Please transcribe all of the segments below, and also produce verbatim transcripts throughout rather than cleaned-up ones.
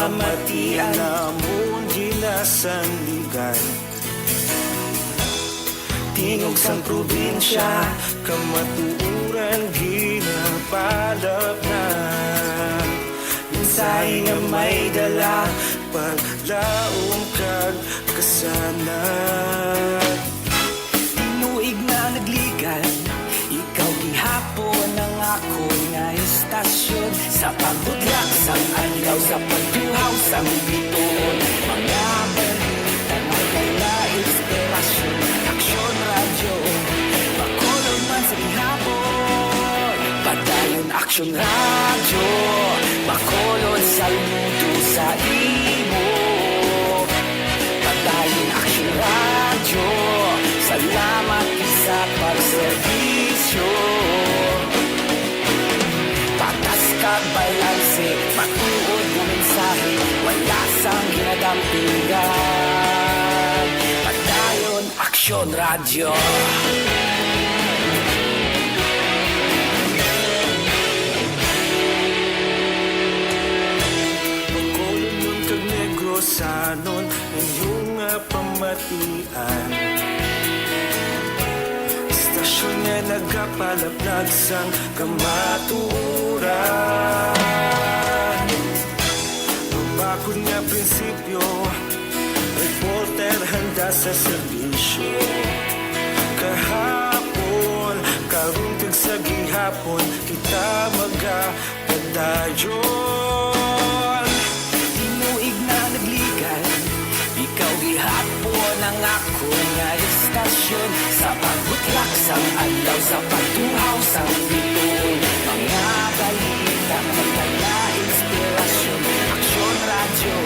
Pamatian namon ginasandigan. Tingog sang probinsya, kamatuoran ginapalapnag. Mensahe nga may dala, paglaom kag kasanag. Tinuig na nagligan, ikaw gihapon ang akon nga istasyon. Sa pagbutlak sang adlaw, sa pagtuhaw sang bituon, mga balita nga dala inspirasyon. Aksyon Radyo, Bacolod man sa gihapon. Padayon Aksyon Radyo, Bacolod, saludo sa imo. Padayon Aksyon Radyo, salamat sa pagserbisyo. Patas kag balanse, matuod nga mensahe, wala sang ginadampingan. Padayon Aksyon Radyo. Bacolodnon kag Negrosanon, inyo nga pamatian. Istasyon nga nagapalaplag sang kamatuoran. Ang bakod nga prinsipyo, reporter handa sa serbisyo. Kahapon, karon kag sa gihapon, kita magapadayon. Tinuig na nagligan, ikaw gihapon ang akon nga istasyon. Sa pagbutlak sang adlaw, sa pagtuhaw sang bituon, mga balita nga dala inspirasyon. Aksyon Radyo,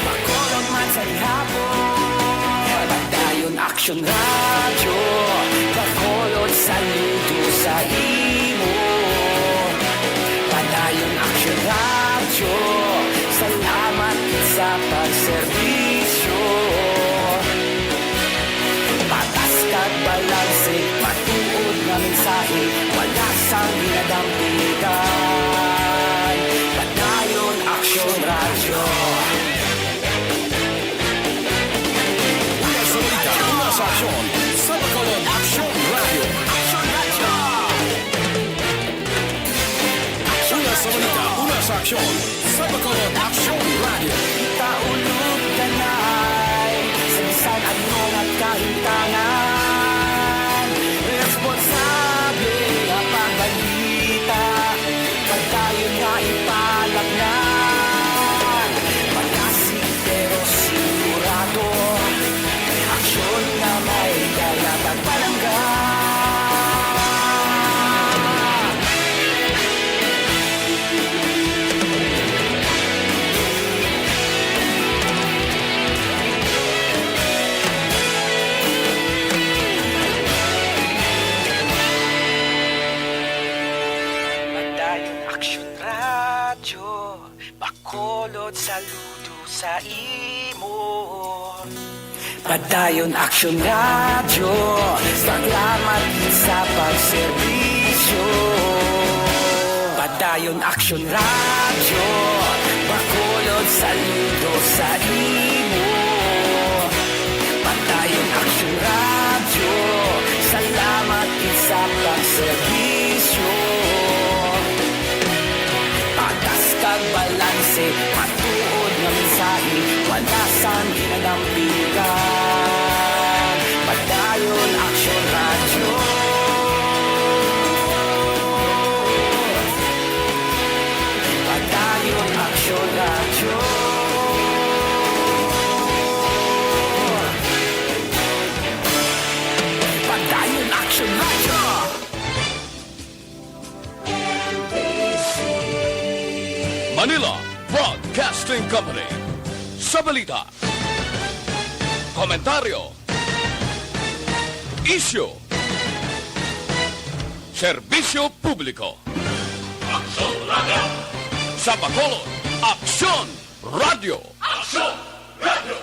Bacolod man sa gihapon. Padayon Aksyon Radyo, Bacolod, saludo sa imo. Padayon Aksyon Radyo, salamat sa pagserbisyo. Patas kag balanse, matuod nga mensahe, wala sang ginadampigan. Padayon Aksyon Radyo. Una sa balita, una sa aksyon, sa Bacolod Aksyon Radyo. Aksyon Radyo! Una sa balita, una sa aksyon, sa Bacolod Aksyon Radyo. Kita ulog tanay, sa bisan ano nga kahintangan. Responsable nga pagbalita, pagdayon nga ipalapngan. Malasig pero sigurado, aksyon nga may dala kag palangga. Padayon Aksyon Radyo, Bacolod, saludo sa imo. Padayon Aksyon Radyo, salamat sa pagserbisyo. Padayon Aksyon Radyo, Bacolod, saludo sa imo. Padayon Aksyon Radyo, salamat sa pagserbisyo. Patas kag balanse, matuod nga mensahe, wala sang ginadampigan. Padayon Aksyon Radyo. Padayon Aksyon Radyo. Padayon Aksyon Radyo. Manila Broadcasting Company. Sa balita, komentaryo, isyu, serbisyo publiko. Aksyon Radyo. Sa Bacolod, Aksyon Radyo. Aksyon Radyo.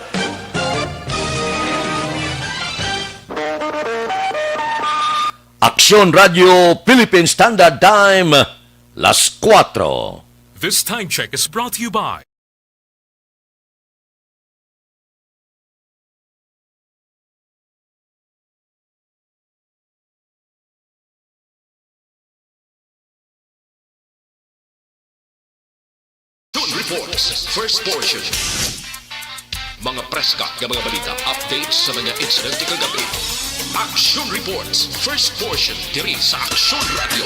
Aksyon Radyo Philippine Standard Time, las kuwatro. This time check is brought to you by Reports, first portion. Mga preska nga mga balita, updates sa mga insidente kagabi. Action Reports, first portion, diri sa Action Radio.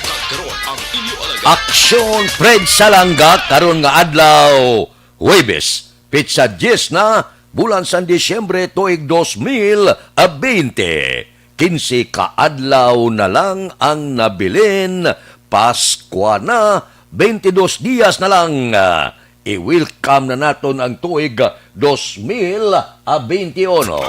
Kag karon ang inyo alagad. Action Fred Salangga karon nga adlaw, Huwebes, petsa diyes na, bulan sang Disyembre, tuig dos mil bente. Kinse ka adlaw na lang ang nabilin, Paskwa na, bente dos dias na lang. I-welcome na naton ang tuig dos mil bente uno.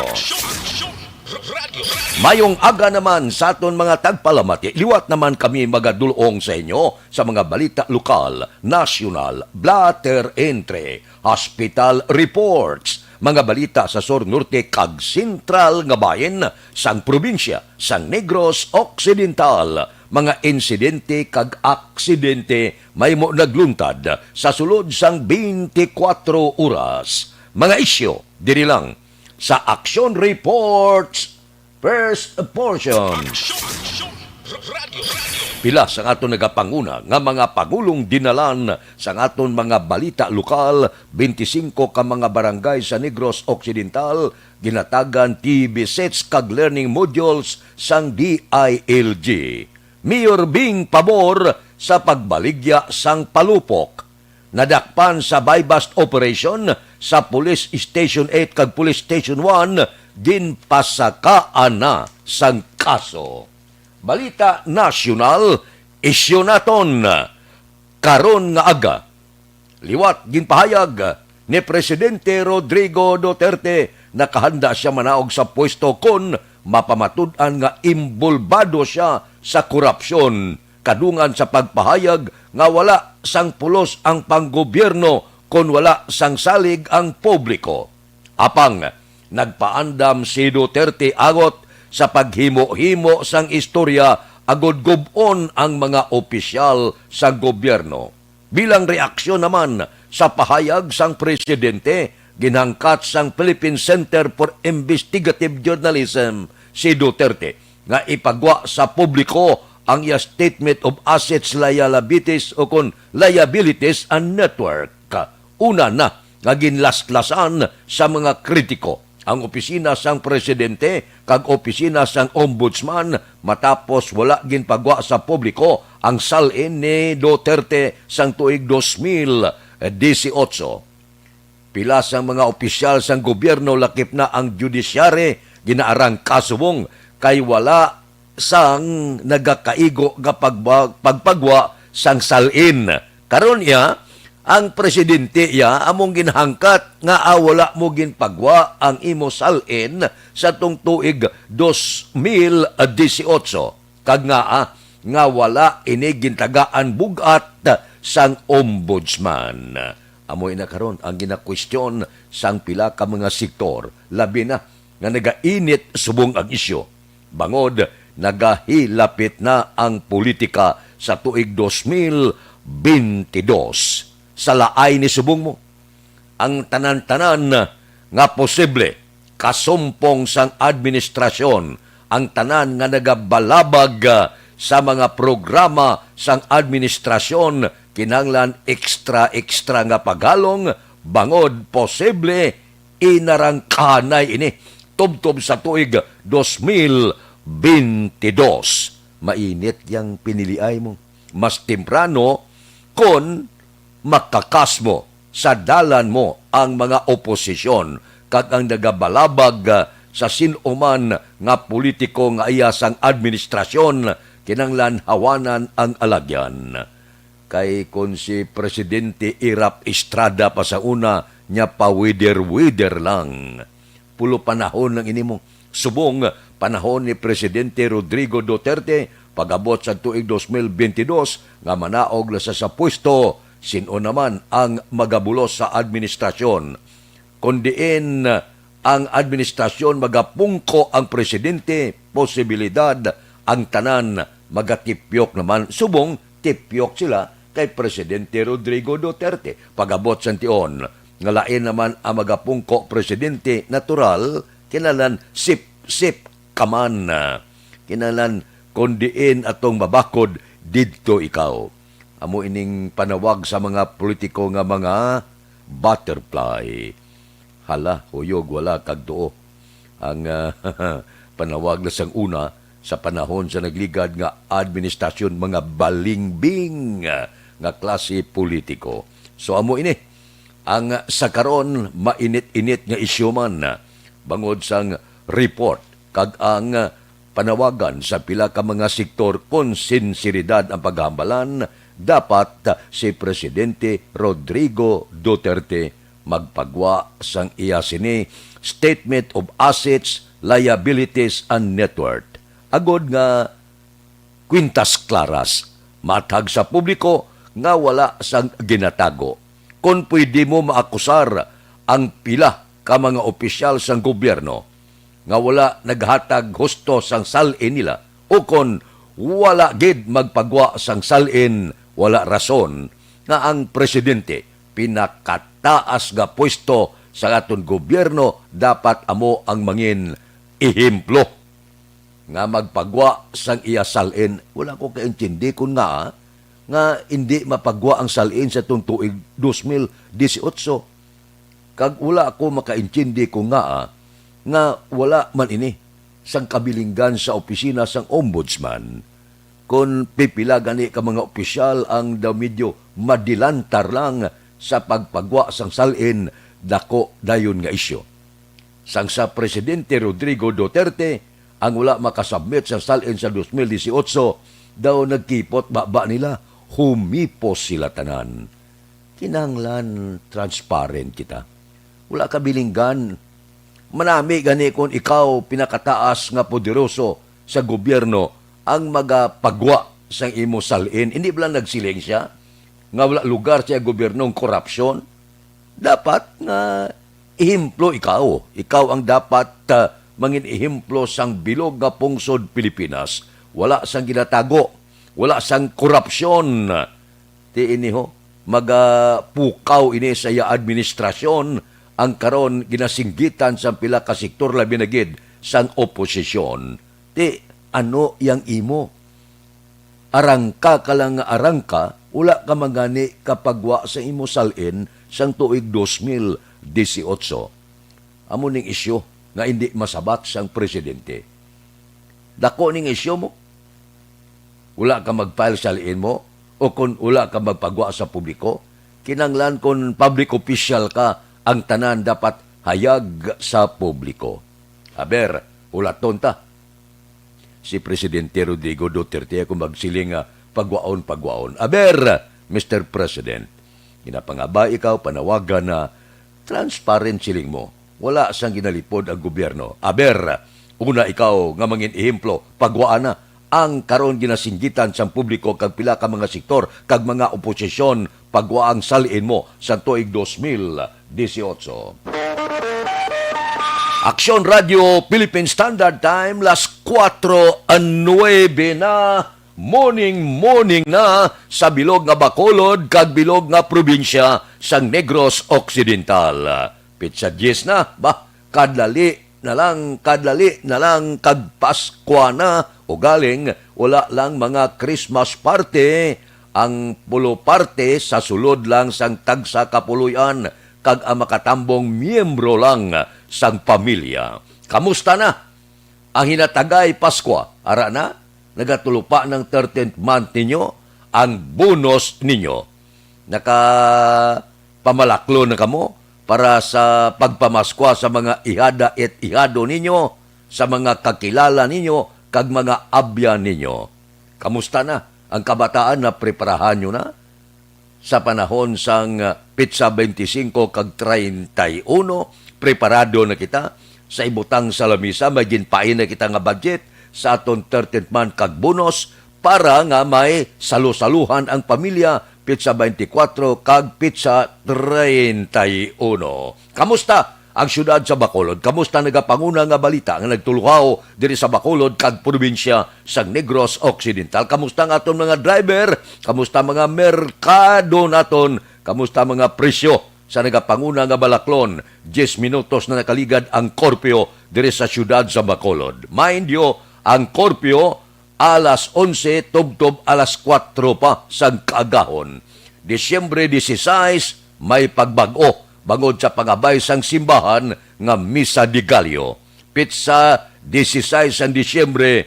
Mayong aga naman sa aton mga tagpalamati. Liwat naman kami magadulong sa inyo sa mga balita lokal, nasyonal, blotter entry, hospital reports, mga balita sa sur, norte, kag sentral nga bahin sang probinsya sang Negros Occidental, mga insidente kag aksidente mahimo nagluntad sa sulod sang twenty-four oras. Mga isyu diri lang sa Action Reports, first portion. Pila sang aton nagapanguna nga mga pangulong dinalan sang aton mga balita lokal, twenty-five ka mga barangay sa Negros Occidental ginhatagan T V sets kag learning modules sang D I L G. Mayor Bing pabor sa pagbaligya sang palupok. Nadakpan sa buy-bust operation sa Police Station eight kag Police Station one, ginpasakaan na sang kaso. Balita nasyonal, isyu naton karon nga aga. Liwat ginpahayag ni Presidente Rodrigo Duterte, nakahanda siya manaog sa pwesto kon mapamatud-an nga imbolbado siya sa korupsyon, kadungan sa pagpahayag nga wala sang pulos ang panggobyerno kon wala sang salig ang publiko. Apang nagpaandam si Duterte angot sa paghimo-himo sang istorya agod gub-on ang mga opisyal sa gobyerno. Bilang reaksyon naman sa pahayag sang presidente, ginhangkat sang Philippine Center for Investigative Journalism si Duterte nga ipagwa sa publiko ang iya Statement of Assets, Liabilities o kon Liabilities and Net Worth. Una na nga ginlaslasan sa mga kritiko ang opisina sang presidente kag opisina sang ombudsman matapos wala ginpagwa sa publiko ang sal-in ni Duterte sang tuig dos mil disiotso. Pila sang mga opisyal sang gobyerno, lakip na ang judiciary, ginaarangka subong kay wala sang nagakaigo nga pagba-, pagpagwa sang sal-in. Karon iya, ang presidente iya among ginhangkat nga, ah, wala mo ginpagwa ang imo sal-in sa tong tuig dos mil disiotso, kag nga, ah, nga wala ini gintagaan bug-at sang ombudsman. Amo ina karon ang ginakwestiyon sang pila ka mga sektor, labi na nga nagainit subong ang isyu, bangod nagahilapit na ang politika sa tuig dos mil bente dos. Sa laay ni subong mo, ang tanan-tanan nga posible kasumpong sang administrasyon, ang tanan nga nagabalabag, ah, sa mga programa sang administrasyon, kinahanglan ekstra-ekstra nga paghalong, bangod posible inarangkanay ini tubtob sa tuig dos mil bente dos. Mainit yang piniliay mo. Mas temprano kon makakas mo sa dalan mo ang mga oposisyon kag ang nagabalabag, ah, sa sin-o man nga politiko nga iya sang administrasyon, kinahanglan hawanan ang alagyan. Kay kon si Presidente Erap Estrada pa sa una, nya pa-wither-wither lang. Pulo panahon lang ini mo. Subong panahon ni Presidente Rodrigo Duterte, pag-abot sa tuig dos mil bente dos, nga manaog na sa, sa pwesto, sin-o naman ang magabulos sa administrasyon? Kon diin ang administrasyon magapungko ang presidente, posibilidad ang tanan magatipyok naman. Subong tipyok sila kay Presidente Rodrigo Duterte. Pag-abot sang tion nga lain naman ang magapungko presidente, natural, kinahanglan sip-sip ka man. Kinahanglan kon diin atong mabakod, didto ikaw. Amo ining panawag sa mga politiko nga mga butterfly. Hala, huyog, wala kag tuo. Ang, ah, panawag na sang una, sa panahon sa nagligad nga administrasyon, mga balingbing, ah, nga klase politiko. So, amo ini. Ang sa karon, mainit-init nga isyu man, ah, bangod sang report kag ang, ah, panawagan sa pila ka mga sektor kon sinseridad ang paghambalan, dapat si Presidente Rodrigo Duterte magpagwa sang iya sini Statement of Assets, Liabilities, and Net Worth, agod nga kwintas klaras, matag sa publiko nga wala sang ginatago. Kon pwede mo maakusar ang pila ka mga opisyal sang gobyerno nga wala naghatag husto sang sal-in nila, o kon wala gid magpagwa sang sal-in, wala rason nga ang presidente, pinakataas nga pwesto sa aton gobyerno, dapat amo ang mangin ehemplo nga magpagwa sang iya sal-in. Wala ko kaintindi kon ngaa nga indi mapagwa ang sal-in sa tong tuig dos mil disiotso. Kag wala ako makaintindi kon ngaa nga wala man ini sang kabilinggan sa opisina sang Ombudsman. Kon pipila gani ka mga opisyal ang daw medyo madilantar lang sa pagpagwa sang sal-in, dako dayon nga isyu. Sang sa Presidente Rodrigo Duterte, ang wala makasubmit sa sal-in sa dos mil disiotso, daw nagkipot baba nila, humipos sila tanan. Kinahanglan transparent kita. Wala ka bilinggan. Manami gani kon ikaw pinakataas nga poderoso sa gobyerno ang magapagwa sang imo sal-in. Hindi ba lang nagsiling siya nga wala lugar sa gobyerno ang korupsyon? Dapat nga ehemplo ikaw. Ikaw ang dapat, ah, mangin ehemplo sang bilog nga pungsod Pilipinas. Wala sang ginatago, wala sang korupsyon. Ti ini ho, magapukaw ini sa iya administrasyon ang karon ginasinggitan sang pila ka sektor, labi na gid sang oposisyon. Ti ano yang imo? Arangka ka lang nga arangka, wala ka man gani kapagwa sa imo sal-in sang tuig dos mil disiotso. Amo ning isyu nga indi masabat sang presidente. Dako ning isyu mo. Wala ka mag-file sa liin mo, o kon wala ka magpagwa sa publiko, kinanglan kon public official ka, ang tanan dapat hayag sa publiko. Aber, hulaton ta. Si Presidente Rodrigo Duterte ako magsiling nga pagwaon, pagwaon. Aber, Mister President, ginapangabay ikaw, panawagan na transparent siling mo. Wala sang ginalipod ang gobyerno. Aber, una ikaw nga mangin ehemplo, pagwaa na ang karon ginasinggitan sang publiko kag pila ka mga sektor kag mga oposisyon, pagwaa ang sal-in mo sa tuig dos mil disiotso. Aksyon Radio Philippine Standard Time, las kuwatro nuwebe na. Morning, morning na sa bilog nga Bacolod kag bilog nga probinsya sang Negros Occidental. Pitsa diyes na, ba, kadali na lang, kadali na lang kag Paskwa na. Ugaling, wala lang mga Christmas party, ang pulo parte sa sulod lang sang tagsa ka puloy-an kag ang makatambong miyembro lang sang pamilya. Kamusta na ang hinatagay Paskwa? Ara na, nagatulupa ng thirteenth month ninyo, ang bonus ninyo. Nakapamalaklon na kamo para sa pagpamaskwa sa mga ihada at ihado ninyo, sa mga kakilala ninyo, kag mga abyan ninyo. Kamusta na ang kabataan? Napreparahan nyo na? Sa panahon sang, ah, pitsa bente singko kag treinta y uno, preparado na kita. Sa ibutang sa lamisa, may ginpain na kita nga budget sa aton thirteenth month kag bonus para nga may salusaluhan ang pamilya, pitsa bente kwatro kag pitsa treinta y uno. Kamusta ang siyudad sa Bacolod? Kamusta nagapanguna nga balita nga nagtuluhaw diri sa Bacolod kag probinsya sang Negros Occidental? Kamusta ang aton mga driver? Kamusta mga merkado naton? Kamusta mga presyo sa nagapanguna nga balaklon? Diyes minutos na nakaligad ang korpyo diri sa siyudad sa Bacolod. Mind you, ang korpyo alas onse tubtob alas kuwatro pa sang kaagahon. Disyembre dieciséis, may pagbag-o bangod sa pangabay sang simbahan nga Misa de Gallo. Pitsa dieciséis sang Disyembre,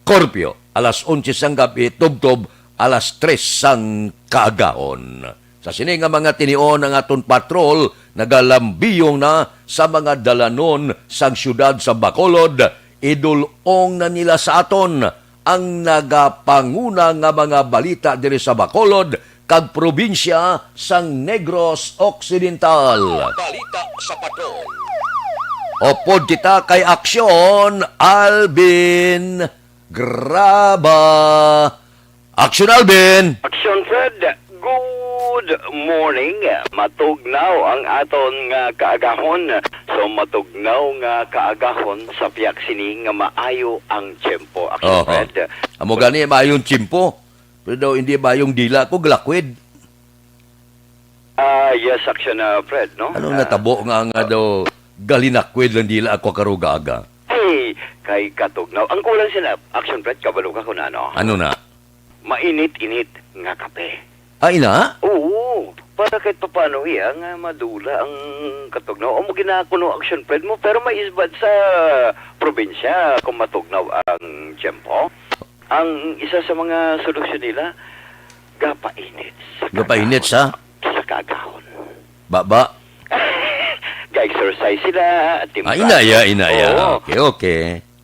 curfew, alas onse sang gab-i tubtob alas tres sang kaagahon. Sa sini nga mga tinion, ang aton patrol nagalambiyong na sa mga dalanon sang siyudad sa Bacolod. Idul-ong na nila sa aton ang nagapanguna nga mga balita diri sa Bacolod kag probinsya sang Negros Occidental. Balita sa Patrol. Upod kita kay Aksyon Alvin Graba. Aksyon Alvin! Aksyon Fred, good morning. Matugnaw ang aton nga kaagahon. So, matugnaw nga kaagahon sa piyak sini nga maayo ang tiyempo. Aksyon Oho. Fred. Amo gani, maayong tiyempo. Pero daw, hindi maayong dila ko, galakwid. Ah, yes, Aksyon, ah, Fred, no? Anong Ah. natabo nga, nga daw galinakwid lang dila ako karugaga? Ay, kay katugnaw. Ang kulang sila, Aksyon Fred, kabalo ka kung ano? Ano na? Mainit-init nga kape. Ay na? Oo. Para kahit papaano, iya, nga madula ang katugnaw. Amo ginakuno, Aksyon Fred, mo, pero may isbad sa probinsya kung matugnaw ang tiyempo. Ang isa sa mga solusyon nila, gapainit sa Gapainit kaagahon. sa? Sa kaagahon. Baba? Ga-exercise sila, Ay, temprano. inaya, inaya. Oo. Okay, okay.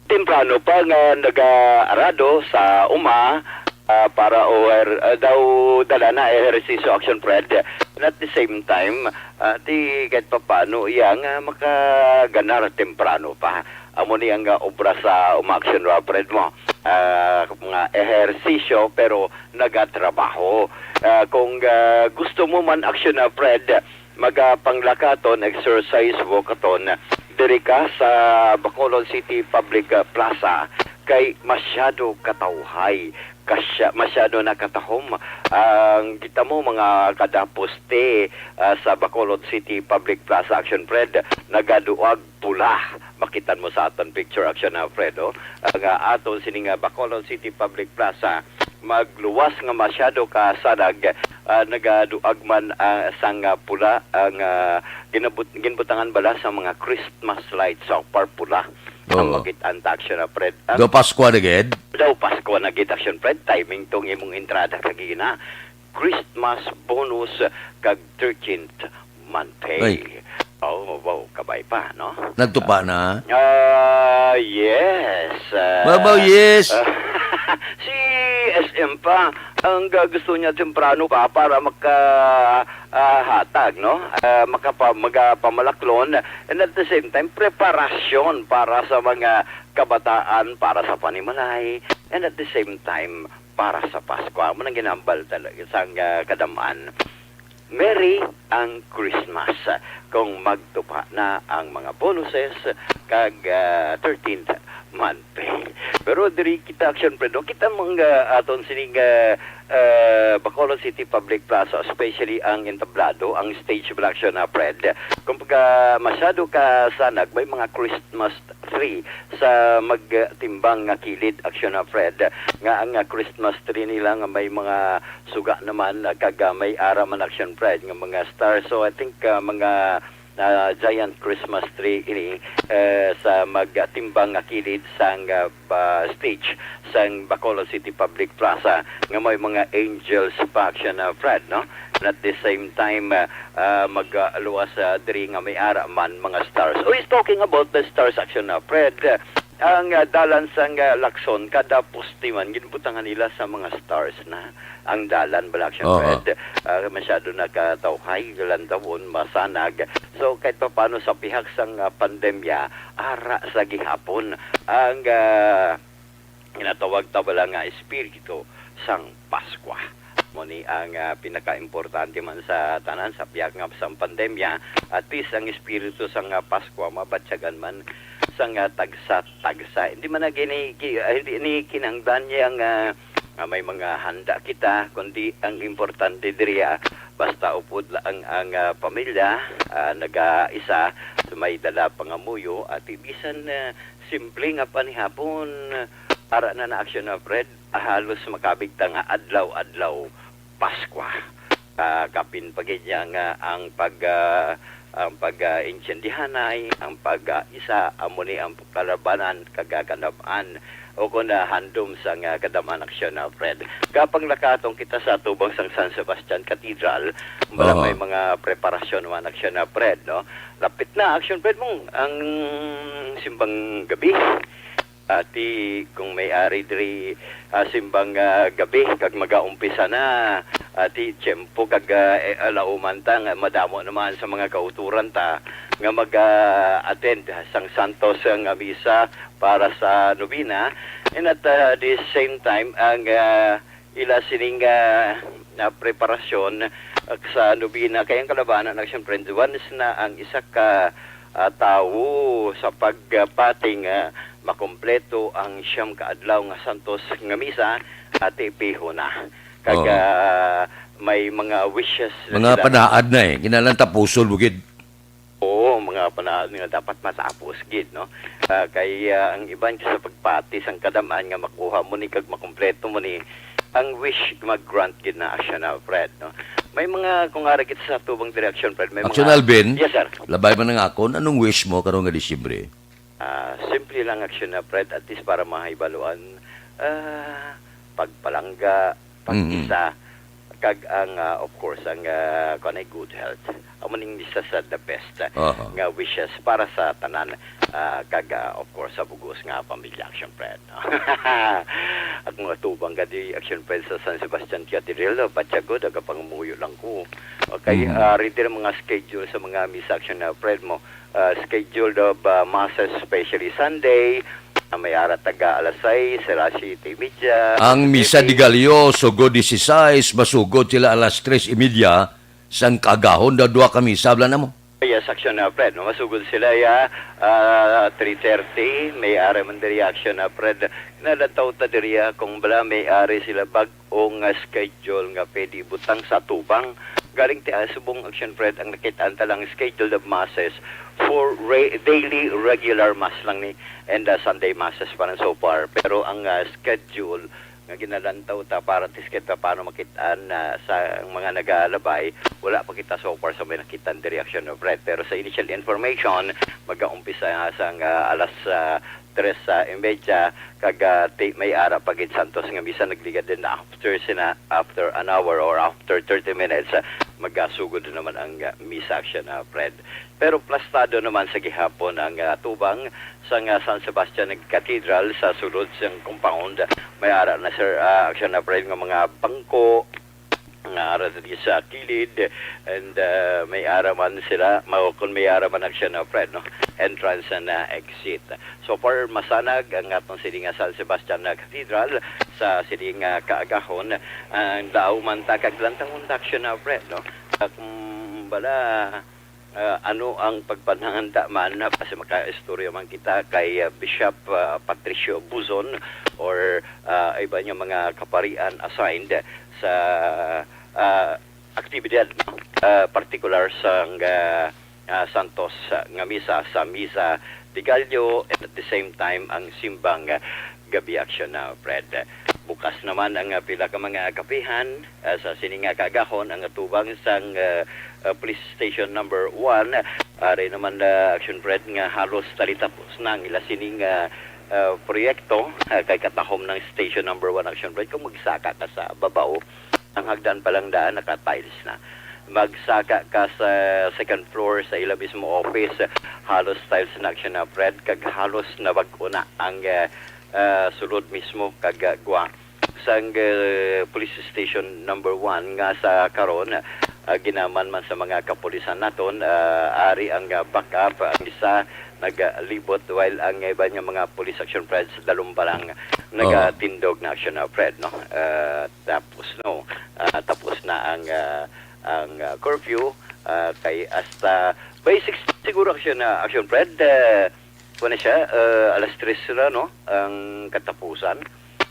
Temprano pa nga nag-aarado sa uma, ah, para o er-, ah, daw dala na ehersisyo, Action Fred. And at the same time, ah, di kahit papaano iya nga makaganar temprano pa. Amo ni ang, ah, obra sa uma, Action Fred, mo. Ah, mga ehersisyo, pero nagatrabaho. Ah, kung, ah, gusto mo man, Action, ah, Fred, magapanglakaton, exercise walkathon diri ka sa Bacolod City Public, ah, Plaza, kay masyado katawhay, kasya-, masyado na katahom ang kita mo mga kada poste, ah, sa Bacolod City Public Plaza, Action Fred, nagaduag pula. Makitan mo sa aton picture, Action, ah, Fred, oh. Ang, ah, aton sining, ah, Bacolod City Public Plaza, magluwas nga masyado ka sanag, ah, nagaduag man, ah, sang, ah, pula ang, ah, ginabut-, ginbutangan bala sa mga Christmas lights o parpula. Ang Oo. makit-an ta, Action, ah, Fred. Ang Do Paskwa na gid? Daw Paskwa na gid, Action Fred. Timing tong imong entrada kagina. Christmas bonus kag thirteenth month pay. Ay. Oh, wow, kabay pa, no? Nagtupa na? Ah, yes. Ah, Babaw, yes. ah, si S M pa, ang ga-, gusto niya temprano pa para maka, ah, hatag, no? Ah, makapa-, magapamalaklon. And at the same time, preparasyon para sa mga kabataan, para sa panimalay. And at the same time, para sa Pasko. Amo nang ginambal talaga sang, ah, kadam-an. Merry ang Christmas kung magtupa na ang mga bonuses kag, ah, thirteenth month pay. Pero diri kita, Action Fred, no? Kita mga aton sining, ah, ah, Bacolod City Public Plaza, especially ang entablado, ang stage bala, Action, ah, Fred. Kumbaga, masyado ka sanag, may mga Christmas tree sa magtimbang nga kilid, Action, ah, Fred, nga ang, ah, Christmas tree nila nga may mga suga naman, ah, kag, ah, may ara man, Action, Fred, nga mga stars. So, I think, ah, mga, ah, giant Christmas tree ini, eh, sa magtimbang nga kilid sang, ah, ba-, stage sang Bacolod City Public Plaza nga may mga angels pa, Action, ah, Fred, no? And at the same time, ah, ah, mag, ah, luwas, ah, diri nga may ara man mga stars. Oh, is talking about the stars, Action, ah, Fred, ah, ang, ah, dalan sang, ah, Lacson, kada poste man, ginbutangan nila sa mga stars na ang dalan bala, Action, Oho. Fred. Ah, masyado na katawhay, galantawon, masanag. So, kahit papaano sa pihak sang, ah, pandemya, ara sa gihapon ang, ah, ginatawag ta bala nga espiritu sang Paskwa. Mo ni ang, ah, pinakaimportante man sa tanan sa pihak nga sang pandemya, at least ang espiritu sang, ah, Paskwa mabatyagan man sang, ah, tagsa-tagsa. Hindi man na gini, ki-, ah, hindi ni kinahanglan niya nga, nga may mga handa kita, kundi ang importante diri, ah, basta upod lang ang, ah, pamilya, ah, nagaisa, may dala pangamuyo, at bisan, ah, simple nga panihapon, Ara na na aksyon na, Fred, halos makabig ta nga adlaw-adlaw Paskwa. Ah, kapin pa gid niya nga ang pag, ah, ang pag, ah, intindihanay, ang pag, ah, isa, amo ni ang kalabanan kag, ah, kadam-an o kon, ah, handom sang, ah, kadam-an aksyon na, Fred. Gapang nakatong kita sa tubang sang San Sebastian Cathedral, bala Oo. may mga preparasyon man aksyon na, Fred, no? Lapit na aksyon, Fred, mong ang simbang gabi. Ati, kung may ari diri, ah, simbang, ah, gabi, kag magaumpisa na, ati, tiyempo, kag, ah, eh, alauman ta, nga madamo naman sa mga kauturan ta, nga mag, ah, attend sang santos nga misa para sa nobena. And at, ah, the same time, ang, ah, ila sining, ah, na preparasyon, ah, sa nobena. Kay ang kalabanan na, siyempre, once na ang isa ka, ah, tawo sa pagpating, ah, makumpleto ang siyam ka adlaw nga santos nga misa, ati, piho na. Kag, Oo. ah, may mga wishes na Mga sila. panaad na eh. Kinahanglan tapuson mo gid. Oo, mga panaad nga dapat matapos gid, no? Ah, kay, ah, ang iban sa pagpati sang kadam-an nga makuha mo ni kag makumpleto mo ni, ang wish mag-grant gid na siya na, Fred, no? May mga, kung ara kita sa tubang direksyon, Fred, may Action mga Alvin, Yes, sir. labay man ang akon, anong wish mo karong nga Disyembre? Ah, simple lang action na, Fred, at least para mahibaluan, ah, pagpalangga, Mm-mm. pag-isa, kag ang, ah, of course, ang, ah, kuwan ay good health. Amo ning isa sa the best, ah, Aha. nga wishes para sa tanan, ah, kag, ah, of course, sa bugos nga pamilya, action, Fred. Akong atubang gadi, action, Fred, sa San Sebastian Cathedral, ah, Batyagot, agapangamuyo lang ko. Okay, Mhm. ah, ready ang mga schedule sa mga misa, action, na, Fred, mo. Ah, scheduled of, ah, masses, especially Sunday, ah, may ara taga alas sais, alas siyete y media, Ang misa de Gallo, sugod disisais, masugod sila alas tres y media, sang kaagahon daw duha ka misa, bala na mo. Yes, action na, Fred, no? Masugod sila, ya, ah, three thirty, may ara man diri action na, Fred. Nalantaw ta diri, ah, kung bala may ari sila bag-o nga schedule nga pwede ibutang sa atubang. Galing ti, ah, subong action, Fred, ang nakit-an ta lang schedule of masses for re-, daily regular mass lang ni and, ah, Sunday masses pa lang so far. Pero ang, ah, schedule nga ginalantaw ta para tiskit ta paano makit-an, ah, sa ang mga nagalabay, wala pa kita so far sa may nakit-an diri action na, Fred. Pero sa initial information, magaumpisa nga sang, ah, alas, ah, tres, ah, y media, kag, ah, ti-, may ara pa gid santos nga misa nagligad din after sina, after an hour or after thirty minutes, ah, magasugod na naman ang, ah, misa action na, Fred. Pero plastado naman sa gihapon ang, ah, tubang sang, ah, San Sebastian Cathedral sa sulod sang compound. May ara na, sir, ah, action na, Fred, nga mga bangko nga ara diri sa kilid, and, ah, may ara man sila, mao kon may ara man action na, Fred, no? Entrance and, ah, exit. So far, masanag ang atong sini nga San Sebastian na Cathedral sa sini nga kaagahon. Ang daaw man ta kag lantawon ta action na, Fred, no? Ah, kung bala, ah, ano ang pagpananganda man, ah, basi makaistorya man kita kay, ah, Bishop, ah, Patricio Buzon or, ah, iba niya mga kaparian assigned sa, ah, aktibidad, no? Ah, partikular sang, ah, ah, Santos, ah, nga misa sa Misa de Gallo, and at the same time ang simbang, ah, gabi action na, Fred. Bukas naman ang, ah, pila ka mga kapihan, ah, sa sini nga kaagahon ang atubang sang, ah, ah, Police Station Number One. Ari naman, ah, action, Fred, nga halos talitapos na ang ila sining, ah, ah, proyekto, ah, kay katahom ng Station Number One action, Fred, kung magsaka ka sa babaw, ang hagdan pa lang daan naka-tiles na. Magsaka ka sa second floor sa ila mismo office, halos tiles na action na, Fred, kag halos nabag-o na ang, ah, ah, sulod mismo kag, ah, gwa sang, ah, Police Station Number One nga sa karon, ah, ginaman man sa mga kapulisan naton, ah, ari ang, ah, backup, ang isa nagalibot, while ang iba nga mga police action, Fred, sa dalom pa lang Oh. nagatindog na action na, Fred, no? Ah, tapos, no, ah, tapos na ang, ah, ang, ah, curfew, ah, kay hasta basic siguro action na, action, Fred, ah, kuwan na siya, ah, alas tres sila, no, ang katapusan.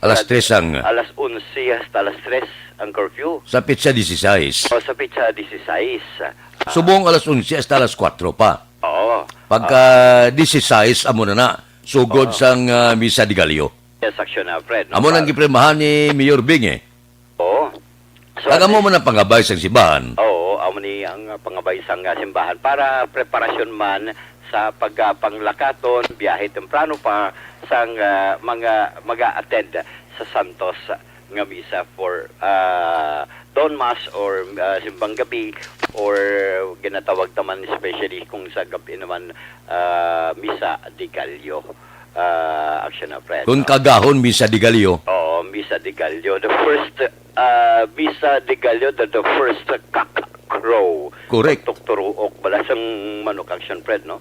Alas At tres ang alas onse hasta alas tres ang curfew. Sa petsa dieciséis. O, sa petsa dieciséis. Ah. Subong alas onse hasta alas kuwatro pa. Oo. Pagka Ah. dieciséis, amo na na. Sugod Oo. sang, ah, Misa de Gallo. Yes, action na, Fred. No? Amo nang Pa- gipremahan ni Mayor Bing eh. Oo. So, Kag amo ano man ang pangabay sang simbahan. Oo, amo ni ang, uh, pangabay sang, uh, simbahan para preparasyon man sa pagpanglakaton, biyahe temprano pa sang, uh, mga mag-attend sa Santos nga misa for, uh, dawn mass or, uh, simbang gabi or ginatawag naman especially kung sa gabi naman, uh, misa de Gallo. Uh, action na, Fred. Kung No? Kagahon, misa de Gallo. Oo, misa de Gallo. The first, uh, misa de Gallo, the, the first cock crow. Correct. Pagtukturuok bala sang manok, action, Fred, no?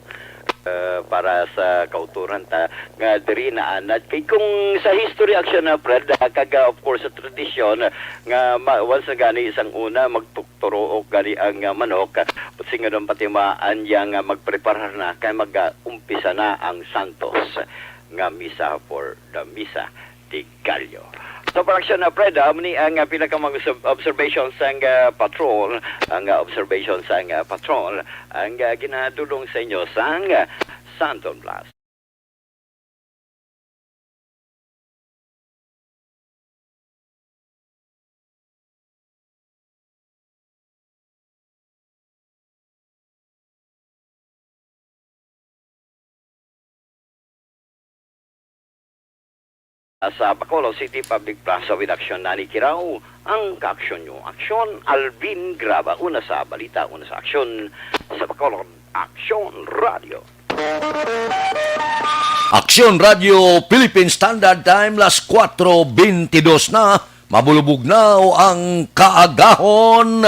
Uh, para sa kauturan ta nga diri naanad kay kung sa history, action na, Fred, uh, kag, uh, of course sa tradisyon, uh, nga ma- once na gani sang una magtukturuok gani ang, uh, manok, uh, singadong patimaan yang, uh, magpreparar na kay mag-umpisa na ang Santos nga misa for the Misa de Gallo. So, production na, Fred, amo ni ang, ah, pinakamang observ-, observation sang, ah, patrol, ang, ah, observation sang, ah, patrol, ang, ah, ginadulong sa inyo sang, ah, Santon Plus. Sa Bacolod City Public Plaza with action, Nani Kirao, ang kaaksyon nyo. Aksyon, Alvin Graba. Una sa balita, una sa aksyon, sa Bacolod Aksyon Radio. Aksyon Radio Philippine Standard Time, las kuwatro bentidus na. Mabulubog na ang kaagahon.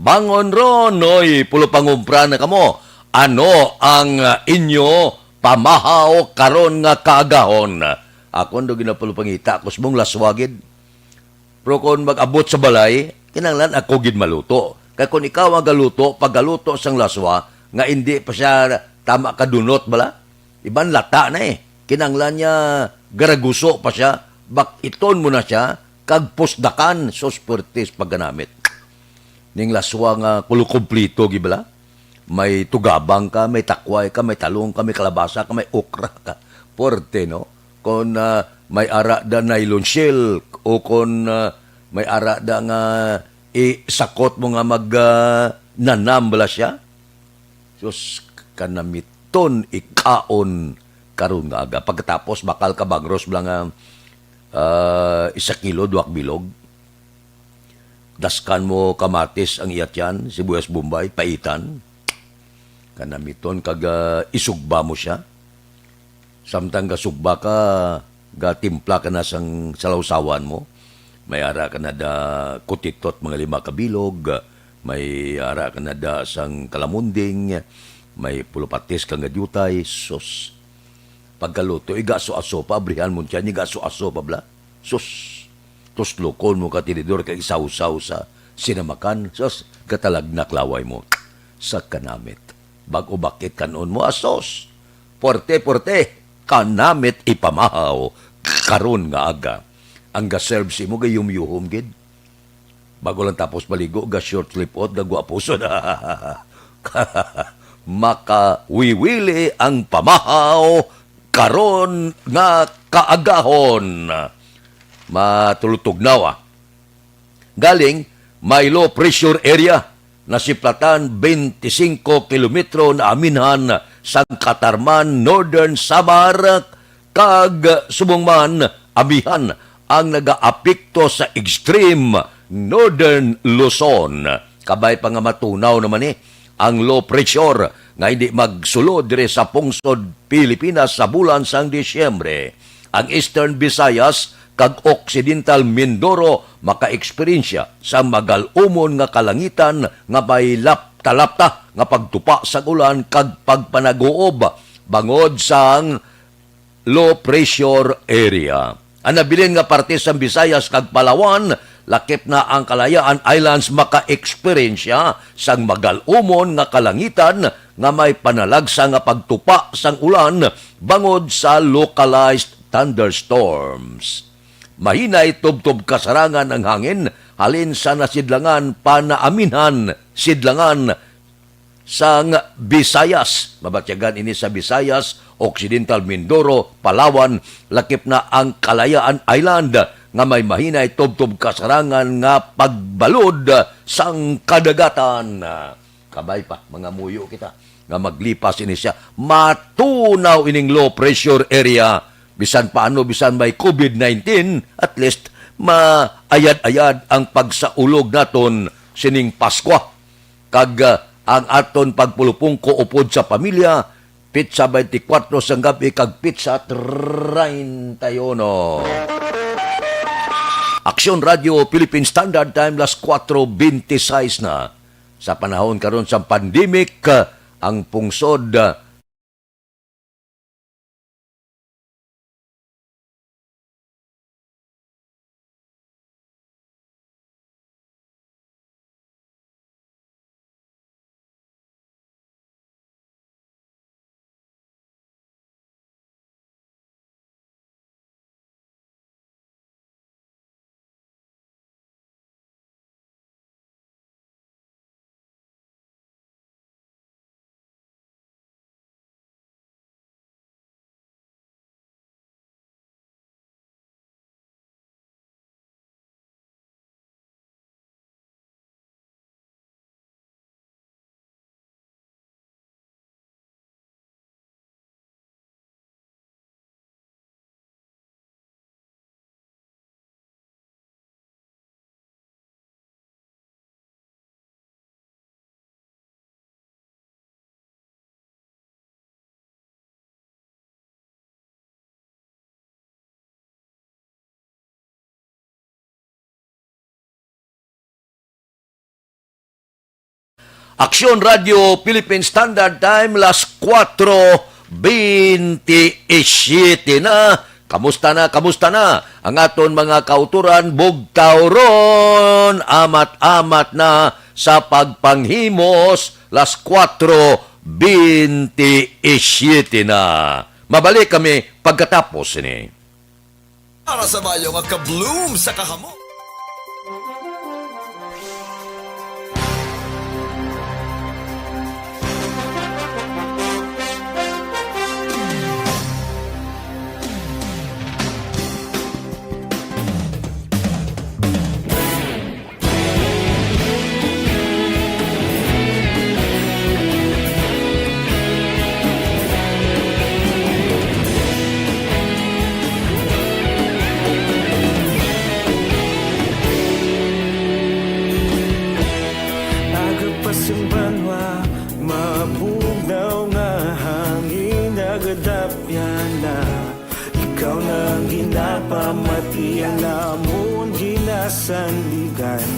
Bangon ron, oy, pulo pangumpra na kamo. Ano ang, ah, inyo pamahaw karon nga kaagahon? Ako do ginapalupangita, ako subong laswa gid. Pero kon mag-abot sa balay, kinahanglan ako gid maluto. Kay kon ikaw ang galuto, paggaluto sang laswa, nga indi pa siya tama kadunot bala, iban lata na eh. Kinahanglan niya garaguso pa siya, bak-iton mo na siya, kag pusdakan, sus, puwertes pagganamit. Ning laswa nga kulo kumplito, gi bala? May tugabang ka, may takway ka, may talong ka, may kalabasa ka, may okra ka. Puwerte, no? Kon, ah, may ara da nylon silk o kon, ah, may ara da nga isakot mo nga mag, ah, nanam bala siya. Sus, kanamiton ikaon karon nga aga. Pagkatapos, bakal ka bangros bala nga, ah, isa kilo, duha ka bilog. Daskan mo kamatis ang iya tiyan, sibuyas Bombay, paitan. Kanamiton kag, ah, isugba mo sia. Samtang gasugba ka, gatimpla ka na sang salawsawan mo. May ara ka na da kutitot mga lima ka bilog, may ara ka na da sang kalamunding, may pulupatis ka nga diutay, sus. Pagkaluto, igaso-aso pa, abrihan mo tiyan, igaso-aso pa bala. Sus, tuslukon mo ka tinidor kag isawsaw sa sinamakan. Sus, gatalagnak laway mo sa kanamit. Bag-o bakit kan-on mo, asos. Puwerte, puwerte, kanamit ipamahaw karon nga aga. Ang ga-serve sa imo gayumyuhom gid. Bago lang tapos maligo, ga short slip out, gagwapuson. Makawiwili ang pamahaw karon nga kaagahon. Matulutugnaw, ah. Galing, may low pressure area, nasiplatan, twenty-five kilometro na aminhan sang Catarman, Northern Samar, kag subong man amihan ang nagaapekto sa extreme Northern Luzon. Kabay pa nga matunaw naman ni ang low pressure nga hindi magsulod diri sa pungsod Pilipinas sa bulan sang Disyembre. Ang Eastern Visayas kag Occidental Mindoro makaeksperyensya sa magal-umon nga kalangitan nga may lapta-lapta nga pagtupa sang ulan kag pagpanag-uob bangod sang low pressure area. Ang nabilin nga parte sang Visayas kag Palawan, lakip na ang Kalayaan Islands, maka-eksperyensya sang magal-umon nga kalangitan nga may panalagsa nga pagtupa sang ulan bangod sa localized thunderstorms. Mahinay tubtob kasarangan ang hangin halin sa nasidlangan panaaminhan, sidlangan sang Visayas. Mabatyagan ini sa Visayas, Occidental Mindoro, Palawan, lakip na ang Kalayaan Island nga may mahinay tubtob kasarangan nga pagbalod sang kadagatan. Kabay pa, mangamuyo kita nga maglipas ini siya. Matunaw ining low pressure area. Bisan paano, bisan may covid nineteen, at least maayad-ayad ang pagsaulog naton sining Paskwa. Kag, ah, ang aton pagpulupungko upod sa pamilya, pitsa twenty-four sang gabi kag pitsa treinta y uno. Aksyon Radio Philippine Standard Time, las kuwatro bente sais na. Sa panahon karon sa pandemic, ah, ang pungsod, ah, Aksyon Radio Philippine Standard Time, las kuwatro bente y siyete na. Kamusta na? Kamusta na ang aton mga kauturan? Bugtaw ron, amat-amat na sa pagpanghimos, las kuwatro bente y siyete na. Mabalik kami pagkatapos sini. Para sa maayo nga ka-bloom sa kahamok. Aga pa sang banwa, mabugnaw nga hangin nagadapyan na. Ikaw na ang ginapamati, ang amon ginasandigan.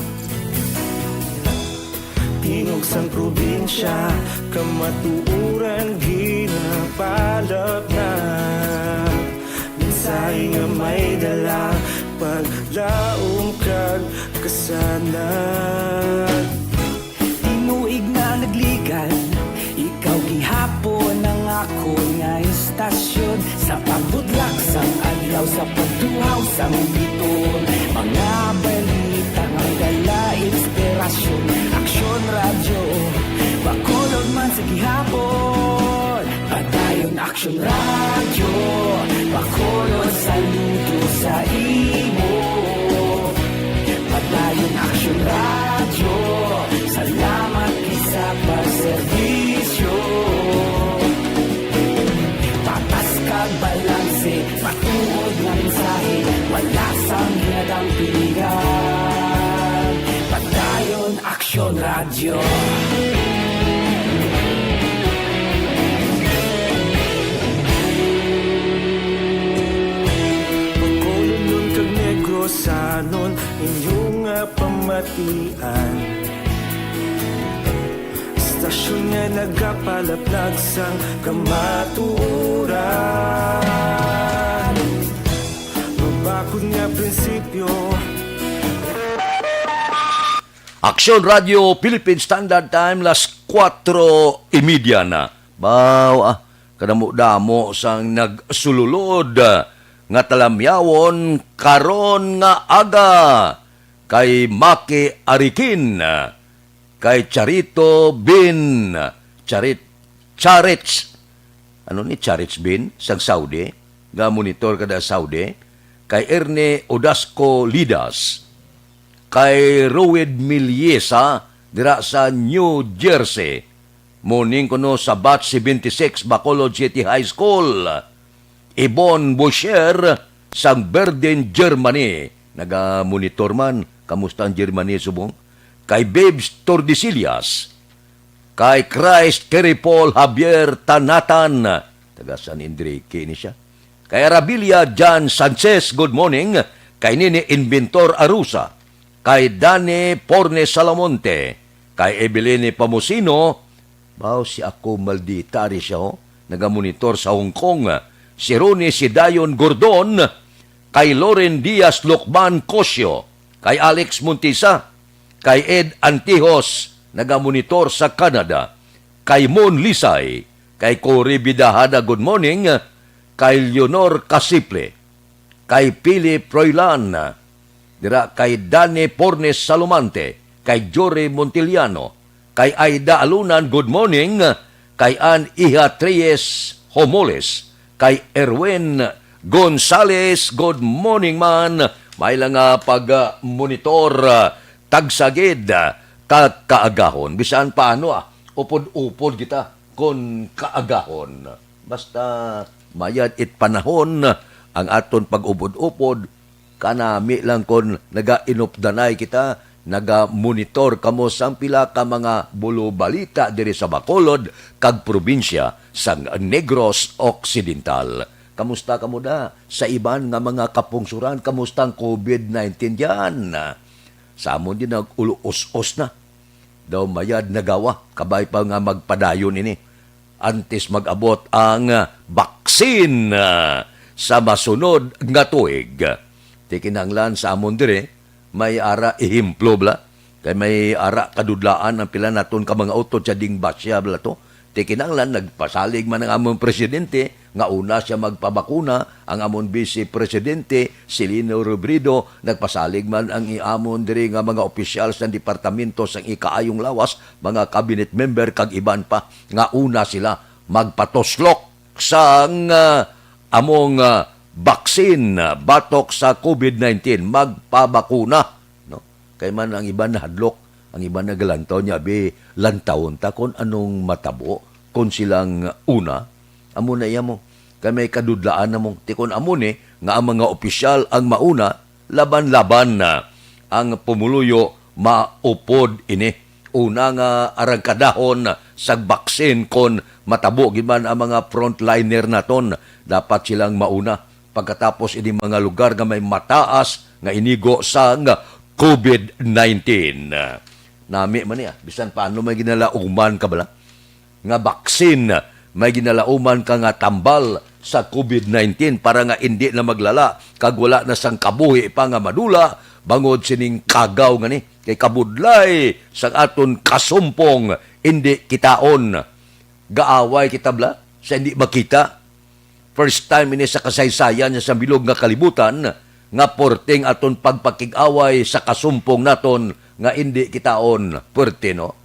Tingog sang probinsya, kamatuoran ginapalap na. Mensahe nga may dala, paglaom kag kasanag. Tinuig na nagligan, ikaw gihapon ang akon nga istasyon. Sa pagbudlak sang adlaw, sa pagduhaw sang biton, mga balita nga dala inspirasyon. Aksyon Radyo, Bacolod man sa gihapon. Padayon Aksyon Radyo, Bacolod, saludo sa imo. Padayon Aksyon Radyo, salamat gid sa pagserbisyo. Patas kag balanse, matuod nga mensahe, wala sang ginadampigan. Padayon Aksyon Radyo. Bacolodnon kag Negrosanon, inyo nga pamatian. Istasyon nga nagapalaplag sang kamatuoran. Mabakod nga prinsipyo. Aksyon Radio Philippine Standard Time, las kuwatro y media na. Baw, ah, kadamo-damo sang nagsululod, ah, nga talamyawon karon nga aga, kay Maki Arikin, ah, kay Charito Bin, Charit, Charitz, ano ni Charitz Bin, sang Saudi, nga monitor kada Saudi, kay Erne Odasco Lidas, kay Rued Miliesa, dira sa New Jersey, morning kuno sa batch seventy-six, Bacolod City High School. Ibon Boucher sang Berlin, Germany. Naga-monitor man. Kamusta ang Germany subong? Kay Babes Tordesillas, kay Christ Kerry Paul Javier Tanatan, taga San Enrique ni siya. Kay Arabilia John Sanchez, good morning. Kay Nini Inventor Arusa, kay Dani Pornes Salamonte, kay Evelyn Pamusino, Baw si ako maldita ari siya, ho? Nagamonitor sa Hong Kong. Si Ronnie, si Dayon Gordon, kay Loren Diaz Lucban Cosio, kay Alex Montisa, kay Ed Antijos, nagamonitor sa Canada, kay Mon Lisay, kay Cory Bidahada, good morning, kay Leonor Casiple, kay Philip Froilan, dira kay Danny Pornes Salumante, kay Jory Montiliano, kay Aida Alunan, good morning, kay Ann Iha Treyes Homoles, kay Erwin Gonzales, good morning man. May lang nga pag-monitor, ah, tagsagid, ah, ka kaagahon. Bisan paano, ah, upod-upod kita kon kaagahon. Basta mayad it panahon ang aton pag-upod-upod, kanami lang kon nagainupdanay kita, nagamonitor kamo sang pila ka mga bulobalita diri sa Bacolod kag probinsya sang Negros Occidental. Kamusta kamo da sa iban nga mga kapungsuran? Kamusta ang covid nineteen diyan? Sa amon din nag-ulo-os-os na. Daw mayad nagawa, kabay pa nga magpadayon ini antes mag-abot ang, ah, baksin, ah, sa masunod nga tuig. Ti kinahanglan sa amon diri, may ara ehemplo bala. Kay may ara kadudlaan ang pila naton ka mga utod sa dingbasya bala to. Ti kinahanglan nagpasalig man ang amon presidente nga una siya magpabakuna, ang amon Vice Presidente, si Lino Robredo, nagpasalig man ang i-, amon diri nga mga opisyal sa Departamento sang Ikaayong Lawas, mga cabinet member, kag iban pa, nga una sila magpatuslok sang, ah, among, ah, baksin, ah, batok sa covid nineteen, magpabakuna, no? Kay man ang iban nahadlok, ang iban nagalantaw niya, abi, lantawon ta kon anong matabo kon silang una. Amo na iya mo. Kay may kadudlaan na mo. Ti kon amo ni nga ang mga opisyal ang mauna, laban-laban na ang pumuluyo maupod ini. Una nga arangkadahon sa baksin kon matabo gid man ang mga frontliner naton, dapat silang mauna. Pagkatapos ini mga lugar nga may mataas nga inigo sang covid nineteen. Nami man niya, bisan paano may ginalauman ka bala nga baksin, may ginalauman ka nga tambal sa covid nineteen para nga indi na maglala kag wala na sang kabuhi pa nga madula bangod sining kagaw nga ni. Kay kabudlay sang aton kasumpong, indi kitaon. Gaaway kita bala sa indi makita. First time ini sa kasaysayan sa bilog nga kalibutan nga porting aton pagpakig-away sa kasumpong naton nga indi kitaon. Puerte, no?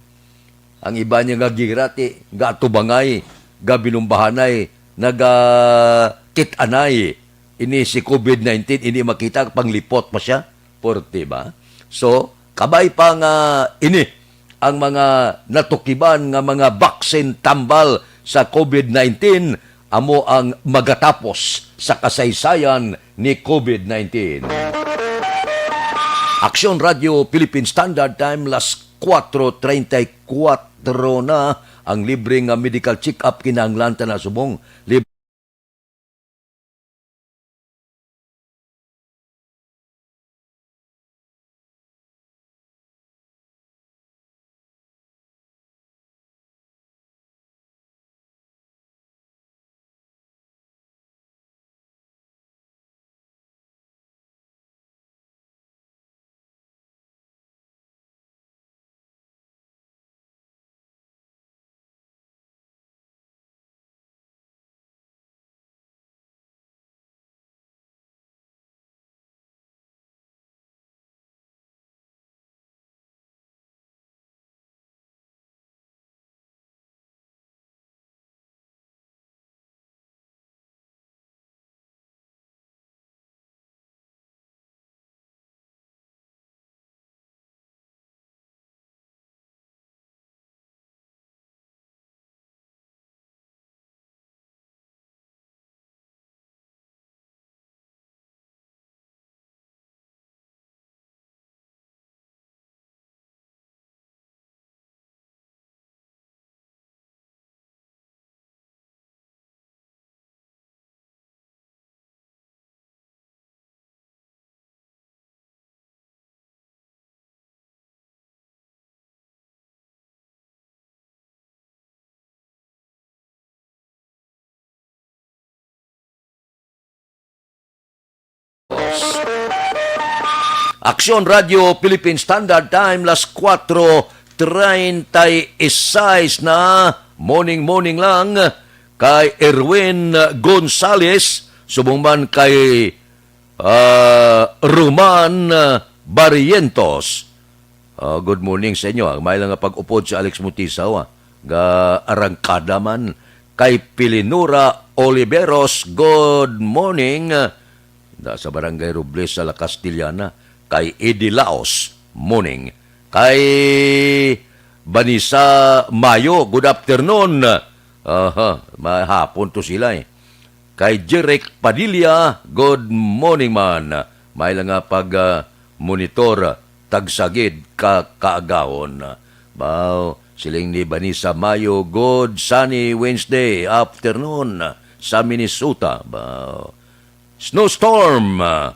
Ang iba niya nga girati, gatubangay, gabinumbahanay, nagakit-anay. Ini si covid nineteen, ini makita, panglipot pa siya. Puerte ba? So, kabay pa nga ini ang mga natukiban nga mga baksin tambal sa covid nineteen, amo ang magatapos sa kasaysayan ni covid nineteen. Aksyon Radio Philippine Standard Time, las kuwatro treinta y kuwatro na. Ang libre nga medical check-up kinahanglan ta na subong. Lib- Aksyon Radio Philippine Standard Time, las kuwatro treinta y seis na. Morning, morning lang kay Erwin Gonzales, subong man kay, ah, Roman, ah, Barrientos. Ah, good morning sa inyo, ah. May lang nga pag-upod si Alex Mutisaw, ah. Ga arangkada man. Kay Pilinura Oliveros, good morning. Da sa Barangay Robles sa La Castellana. Kay Eddie Laos, morning. Kay Vanessa Mayo, good afternoon. Aha, mahapon to sila, eh. Kay Jeric Padilla, good morning man. May lang nga pag, ah, monitor, tagsagid ka kaagahon. Baw, siling ni Vanessa Mayo, good sunny Wednesday afternoon sa Minnesota. Baw, snowstorm, ah,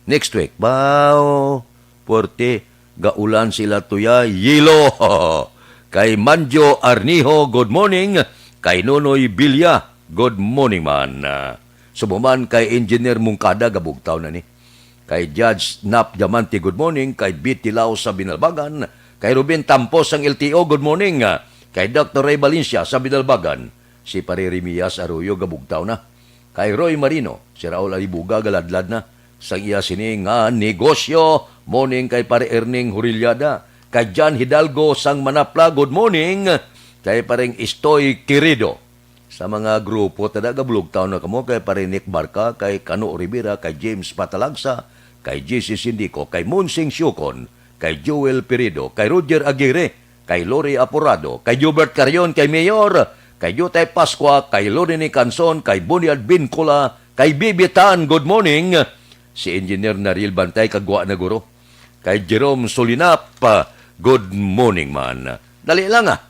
next week. Baw, puwerte, gaulan sila tuya, yelo. Kay Manjo Arnijo, good morning. Kay Nonoy Bilya, good morning man. Ah, subong man kay Engineer Mungkada, gabugtaw na ni. Kay Judge Nap Diamante, good morning. Kay Betty Lao sa Binalbagan. Kay Ruben Tampos sang L T O, good morning. Kay Doctor Ray Valencia sa Binalbagan. Si Pare Remias Arroyo, gabugtaw na. Kay Roy Marino, si Raul Alibuga, galadlad na sang iya sini nga negosyo. Morning kay Pare Erning Hurillada. Kay John Hidalgo sang Manapla, good morning. Kay Pareng Istoy Querido. Sa mga grupo, tada gabulog taon na kamo, kay Pare Nick Barca, kay Kano Rivera, kay James Patalagsa, kay J C Sindico, kay Monsing Siocon, kay Joel Pirido, kay Roger Aguirre, kay Lori Aporado, kay Jubert Carion, kay Mayor, kay Jutay Pascua, kay Lorini Canson, kay Buniad Vincula, kay Bibi Tan, good morning. Si Engineer Naril Bantay, kagwa na guro. Kay Jerome Solinap, good morning man. Dali lang, ah.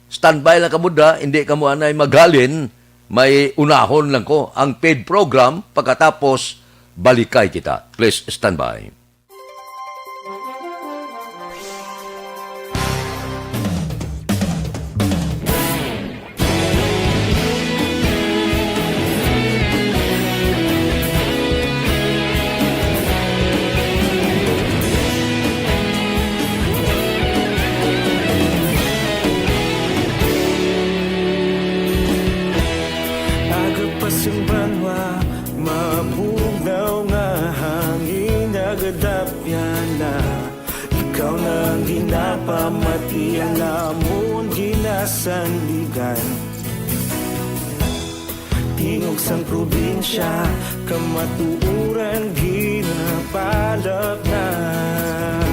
Standby lang kamo da, hindi kamo anay maghalin, may unahon lang ko ang paid program, pagkatapos balikay kita. Please standby. Aga pa sing banwa, mabugnaw nga hangin, nagadapyan na. Ikaw na ang ginapamati, ang amon ginasandigan. Tingog sang probinsya, kamatuoran ginapalapnap.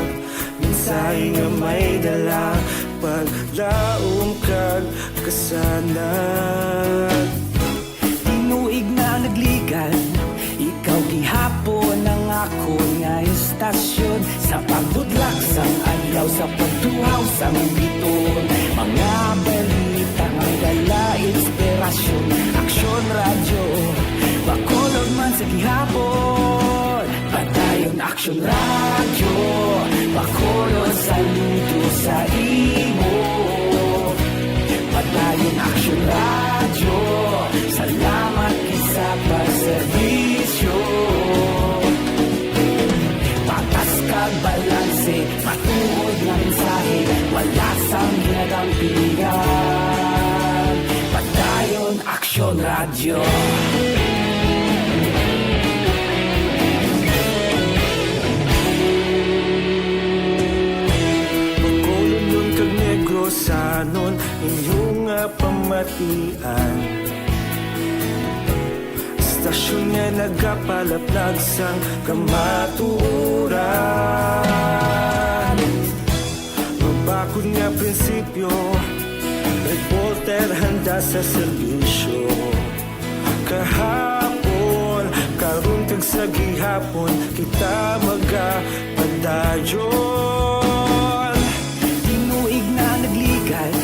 Mensahe nga may dala, paglaom kag kasanag. Tinuig na nagligan, ikaw gihapon ang akon nga istasyon. Sa pagbutlak sang adlaw, sa pagtuhaw sang biton, mga balita nga may dala inspirasyon. Aksyon Radyo, Bacolod man sa gihapon. Padayon Aksyon Radyo, Bacolod, saludo sa imo. Padayon Aksyon Radyo, salamat gid sa pagserbisyo. Patas kag balanse, matuod nga mensahe, wala sang ginadampigan. Padayon Aksyon Radyo. Bacolodnon kag Negrosanon, inyo nga pamatian. Istasyon nga nagapalaplag sang kamatuoran. Mabakod nga prinsipyo, reporter handa sa serbisyo. Kahapon, karon kag sa gihapon, kita magapadayon. Tinuig na nagligan,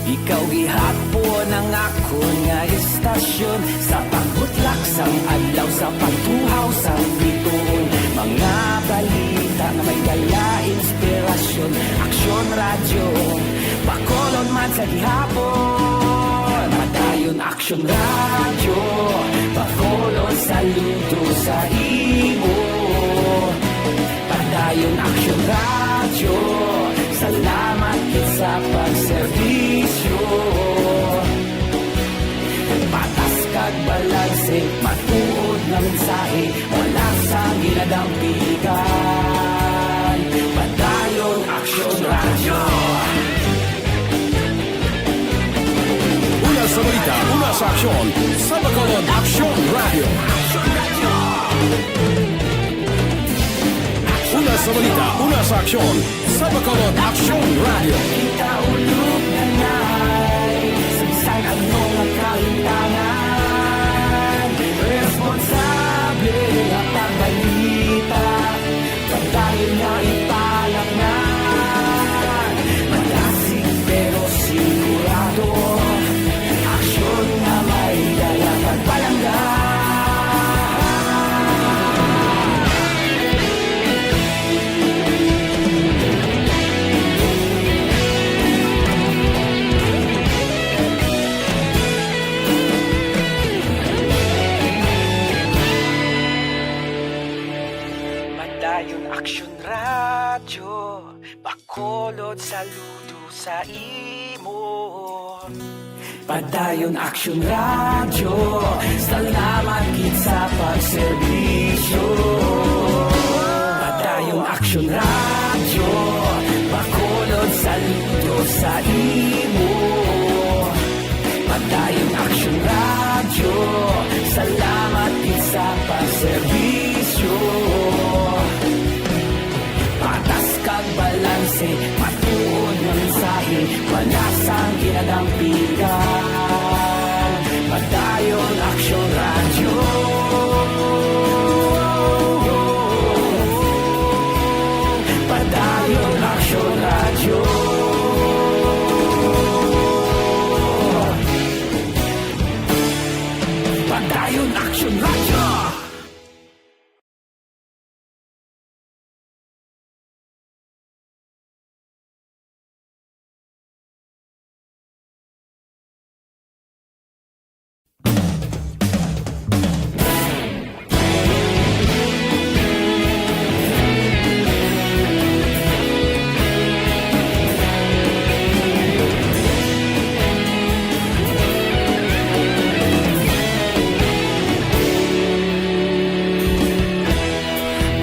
ikaw gihapon ang akon nga istasyon. Sa pagbutlak sang adlaw, sa pagtuhaw sang biton, mga balita nga may dala inspirasyon. Aksyon Radyo, Bacolod man sa gihapon. Padayon Aksyon Radyo, Bacolod, saludo sa imo. Aksyon Radyo, salamat gid sa pagserbisyo. Patas kag balanse, matuod nga mensahe, wala sang ginadampigan. Padayon Aksyon Radyo. Una sa balita, una sa aksyon, sa Bacolod Aksyon Radyo. Una sa balita, una sa aksyon, sa Bacolod Aksyon Radyo. Kita ulog na nay, sa bisan ano nga kahitangan, responsable nga pagbalita, pagdayon nga ipalaknan. Madasig pero sigurado, aksyon nga may dala kag palangga. Padayon Aksyon Radyo, Bacolod, saludo sa imo. Padayon Aksyon Radyo, salamat gid sa pagserbisyo. Padayon Aksyon Radyo, Bacolod, saludo sa imo. Padayon Aksyon Radyo, salamat gid sa pagserbisyo. Patas kag balanse, matuod nga mensahe, wala sang ginadampigan. Padayon Aksyon Radyo. Padayon Aksyon Radyo. Padayon Aksyon Radyo.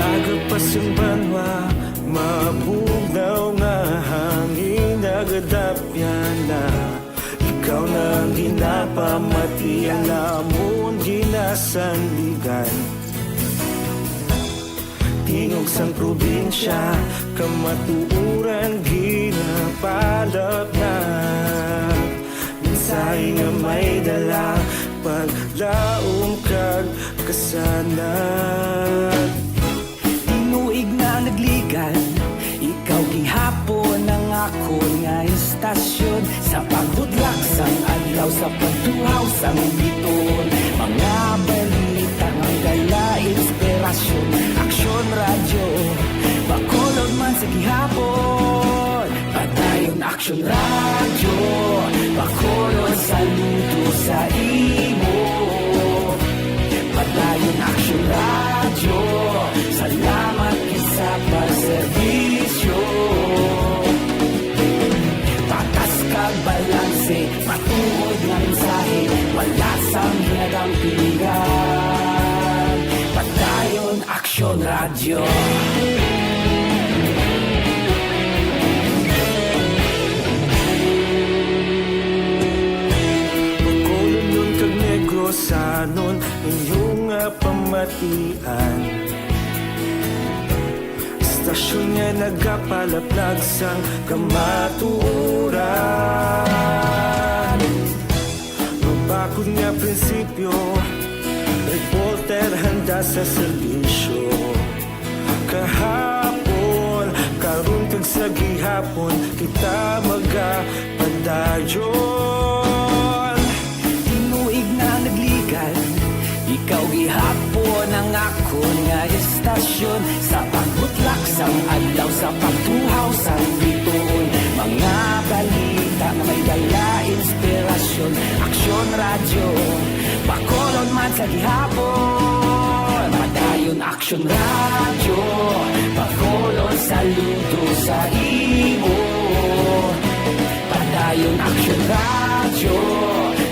Aga pa sang banwa, mabugnaw nga hangin nagadapyan na. Ikaw na ang ginapamati, ang amon ginasandigan. Tingog sang probinsya, kamatuoran ginapalapnag. Mensahe nga may dala, paglaom kag kasanag. Tinuig na nagligan, ikaw gihapon ang akon nga estasyon. Sa pagbudlak sang adlaw, sa pagtuhaw sang bituon, mga balita nga dala inspirasyon. Aksyon Radyo, Bacolod man sa gihapon. Padayon Aksyon Radyo, Bacolod, saludo sa imo. Padayon Aksyon Radyo, salamat gid sa pagserbisyo. Patas kag balanse, matuod nga mensahe, wala sang ginadampigan. Padayon Aksyon Radyo. Bacolodnon kag Negrosanon, inyo nga pamatian. Estasyon nga nagapalaplag sang kamatuoran. Mabakod nga prinsipyo, reporter handa sa serbisyo. Kahapon, karon kag sa gihapon, kita magapadayon. Tinuig na nagligan, ikaw gihapon ang akon nga estasyon. Sa pagbutlak sang adlaw, sa pagtuhaw sang bituon, mga balita nga may dala inspirasyon. Aksyon Radyo, Bacolod man sa gihapon. Padayon Aksyon Radyo, Bacolod, saludo sa imo. Padayon Aksyon Radyo,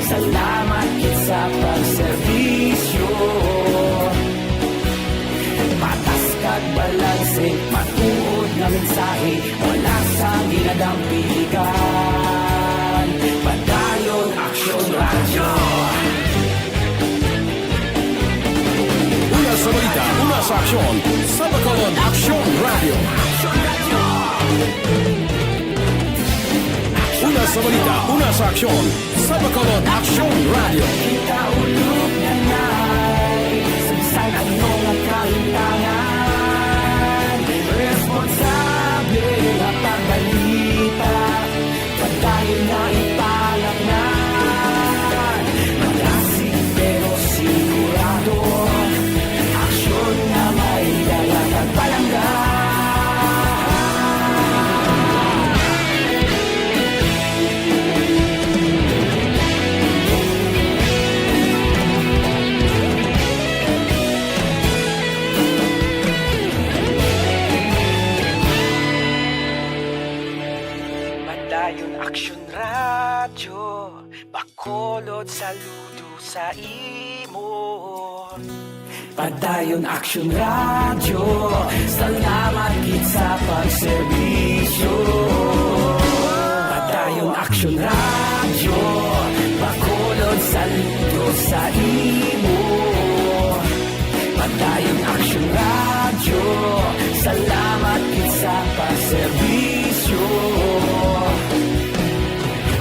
salamat gid sa pagserbisyo. Patas kag balanse, matuod nga mensahe, wala sang ginadampigan. Padayon Aksyon Radyo. Una sa balita, una sa aksyon, sa Bacolod Aksyon Radyo. Una sa balita, una sa aksyon, sa Bacolod Aksyon Radyo. Kita ulog na nai, sa bisan ano nga kahintangan, responsable nga pagbalita. Padayon nga ipalaknan, malasig pero sigurado, aksyon nga may dala kag palangga. Padayon Aksyon Radyo, Bacolod, saludo sa imo. Padayon Aksyon Radyo, salamat gid sa pagserbisyo. Padayon Aksyon Radyo, Bacolod, saludo sa imo. Padayon Aksyon Radyo, salamat gid sa pagserbisyo.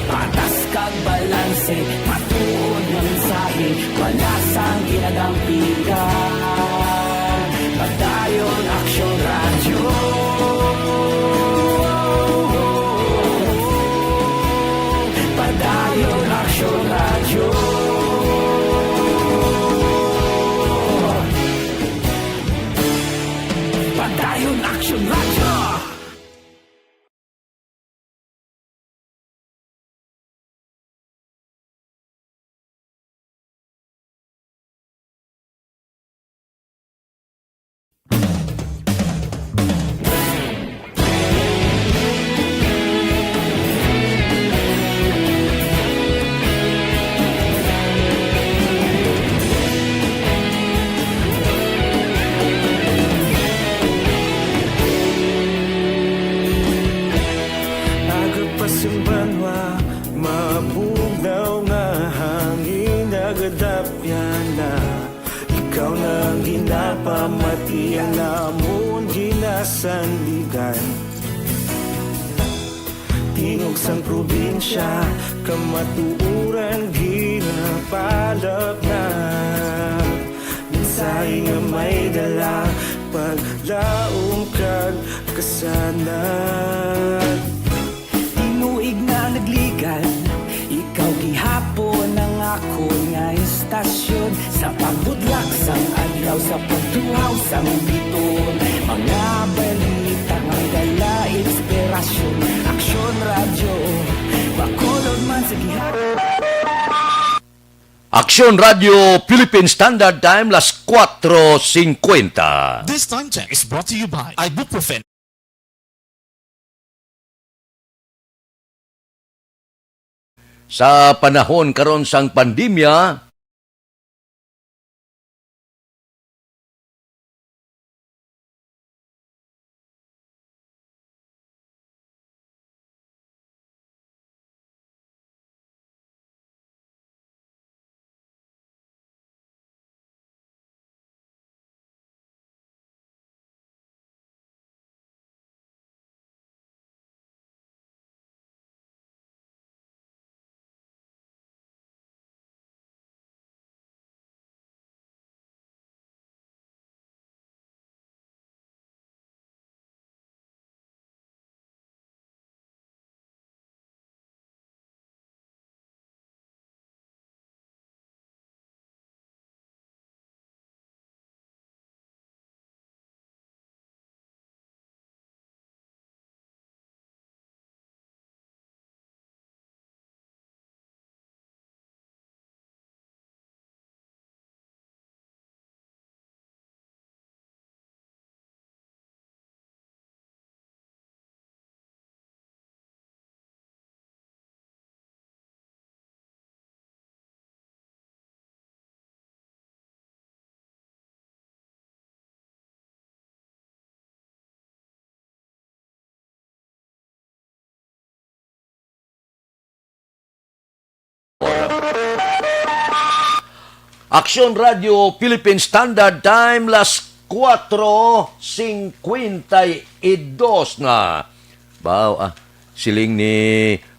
Patas kag balanse, matuod nga mensahe, wala sang ginadampigan. Padayon Aksyon Radyo. Padayon Aksyon Radyo. Padayon Aksyon Radyo. Aga pa sing banwa, mabugnaw nga hangin, nagadapyan na. Ikaw na ang ginapamati, ang amon ginasandigan. Tingog sang probinsya, kamatuoran ginapalapnag. Mensahe nga may dala, paglaom kag kasanag. Tinuig na nagligad, ikaw gihapon ang akon nga istasyon. Sa pagbudlak sang adlaw, sa pagtuhaw sang biton, mga balita nga dala inspirasyon. Aksyon Radyo, Bacolod man sa gihapon. Aksyon Radyo Philippine Standard Time, las cuatro cincuenta. This time check is brought to you by Ibuprofen. Sa panahon karon sang pandemya, Aksyon Radio Philippine Standard Time, las kuwatro singkwenta y dos na. Baw, ah, siling ni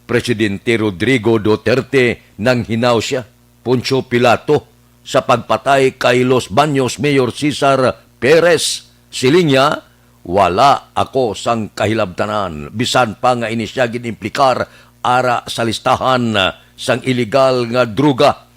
Presidente Rodrigo Duterte, nanghinaw sia, Poncio Pilato, sa pagpatay kay Los Baños Mayor Cesar Perez. Siling niya, "Wala ako sang kahilabtanan, bisan pa nga ini sia gin-implikar ara sa listahan sang iligal nga droga."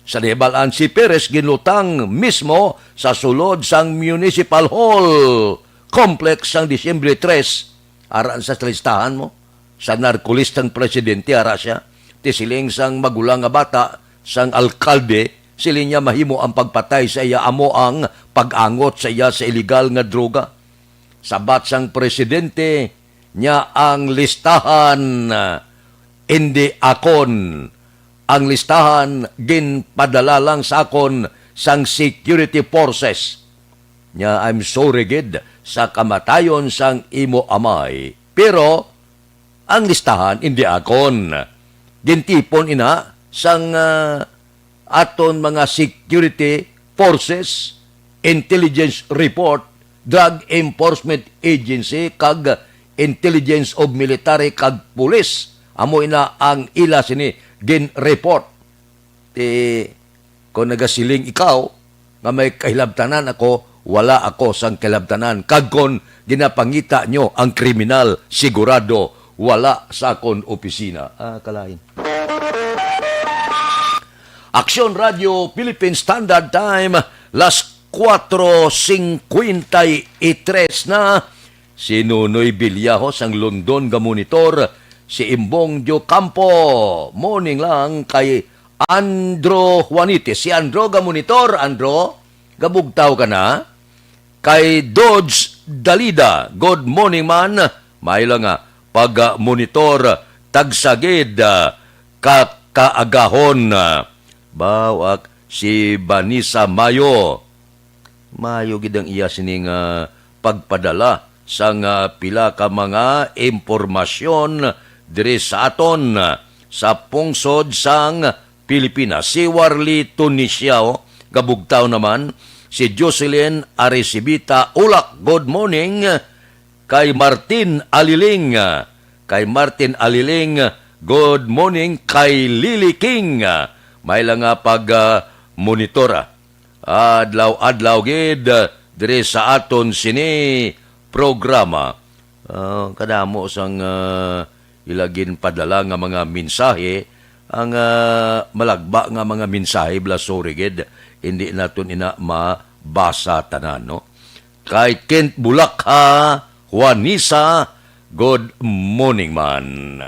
Sa nahibal-an, si Perez ginlutang mismo sa sulod sang Municipal Hall Complex sang Disyembre tres. Ara sa listahan mo, sa narkolistang presidente, ara sia. Ti siling sang magulang nga bata sang alkalde, siling niya mahimo ang pagpatay sa iya amo ang pag-angot sa iya sa iligal nga droga. Sabat sang presidente niya, ang listahan, ah, indi akon. Ang listahan ginpadala lang sa akon sang security forces. Nya, I'm sorry gid sa kamatayon sang imo amay. Pero ang listahan indi akon. Gintipon ina sang, ah, aton mga security forces, intelligence report, drug enforcement agency, kag intelligence of military kag pulis. Amo ina ang ila sini gin-report. Ti, kon nagasiling ikaw nga may kahilabtanan ako, wala ako sang kahilabtanan. Kag kon ginapangita nyo ang kriminal, sigurado wala sa akon opisina. Ah, kalain. Aksyon Radio Philippine Standard Time, las kuwatro singkwenta y tres na. Si Nonoy Villajo sang London ga monitor, si Imbong Diocampo, morning lang kay Andro Juanite. Si Andro ga monitor, Andro, gabugtaw ka na? Kay Dodge Dalida, good morning man. May lang nga pag-monitor, tagsagid, ah, ka kaagahon. Bawak si Vanessa Mayo. Maayo gid ang iya sining, ah, pagpadala sang, ah, pila ka mga impormasyon diri sa aton, ah, sa pungsod sang Pilipinas. Si Warly Tunisia, oh, gabugtaw naman. Si Jocelyn Arisibita Ulak, good morning. Kay Martin Aliling, ah, kay Martin Aliling, good morning. Kay Lily King, ah, may lang nga pag, ah, monitor, ah. Adlaw-adlaw gid, ah, diri sa aton sini programa. Ah, kadamo sang, ah, ila ginpadala nga mga mensahe, ang, ah, malagba nga mga mensahe, bala, sorry gid, hindi naton ina mabasa tanan, no? Kay Kent Bulakha, Juanisa, good morning man.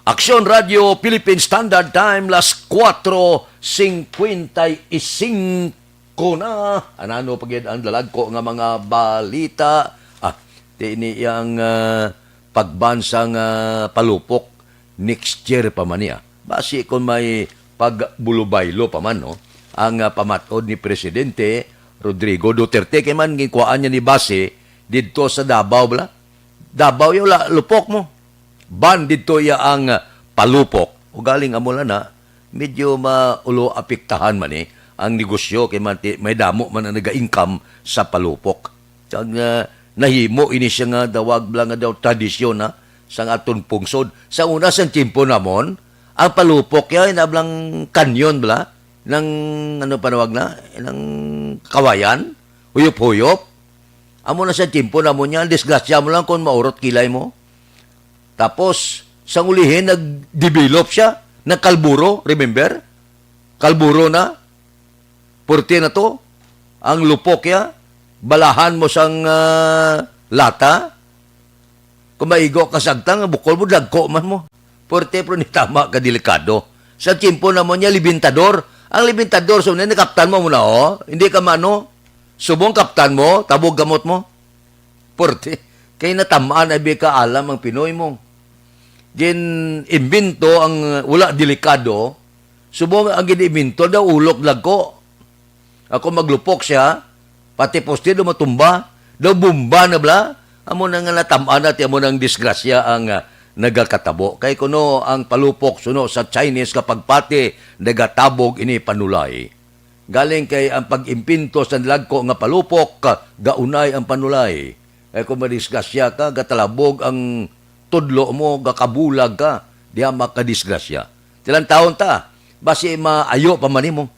Aksyon Radio Philippine Standard Time, las kuwatro singkwenta y singko na. Anano pa gid ang dalagko nga mga balita? Ah, ti ini ang, ah, pagban sang, ah, palupok next year pa man niya. Basi kung may pagbulubaylo pa man, no? Ang, ah, pamat-od ni Presidente Rodrigo Duterte, kay man ginkuhaan niya ni base didto sa Davao, bala? Davao, yaw la, lupok mo. Ban didto iya ang, ah, palupok. Ugaling amo lang na, medyo maulo apektahan man, eh, ang negosyo, kay man ti-, may damo man ang naga-income sa palupok. Kag, ah, nahimo ini siya nga dawag bala nga daw tradisyon, ha, sang aton pungsod. Sa una, sang tiyempo namon, ang palupok ya, inablang kanyon bala, nang, ano panawag na, nang kawayan, huyop-huyop. Amo na sa tiyempo namon niya, ang disgrasya mo lang kung maurot kilay mo. Tapos, sang ulihin, nag-develop siya, nagkalburo, remember? Kalburo na, purti na to, ang lupok ya, balahan mo sang, ah, lata, kung maigo ka sagtang, bukol mo, dagko man mo. Purti, pero nitama ka delikado. Sa tiyempo namon niya, libintador. Ang libintador, so, nakaptan mo muna, oh. Hindi ka mano, subong kaptan mo, tabog gamot mo. Purti. Kay natamaan abi ka alam ang Pinoy mo. Gin-imbento ang wala delikado, subong ang gin-imbento daw ulok dagko. Ako maglupok siya, pati poste daw matumba, daw bomba na bala. Amo na nga natamaan natin, amo nang disgrasya ang, ah, nagakatabo. Kay kuno ang palupok suno sa Chinese nga pagpati, nagatabog ini panulay. Galing kay ang pag-impinto sa nalagko nga palupok, gaunay ang panulay. Kay kung madisgrasya ka, gatalabog ang tudlo mo, gakabulag ka, diha makadisgrasya. Tilantawon ta, basi maayo pa man nimo.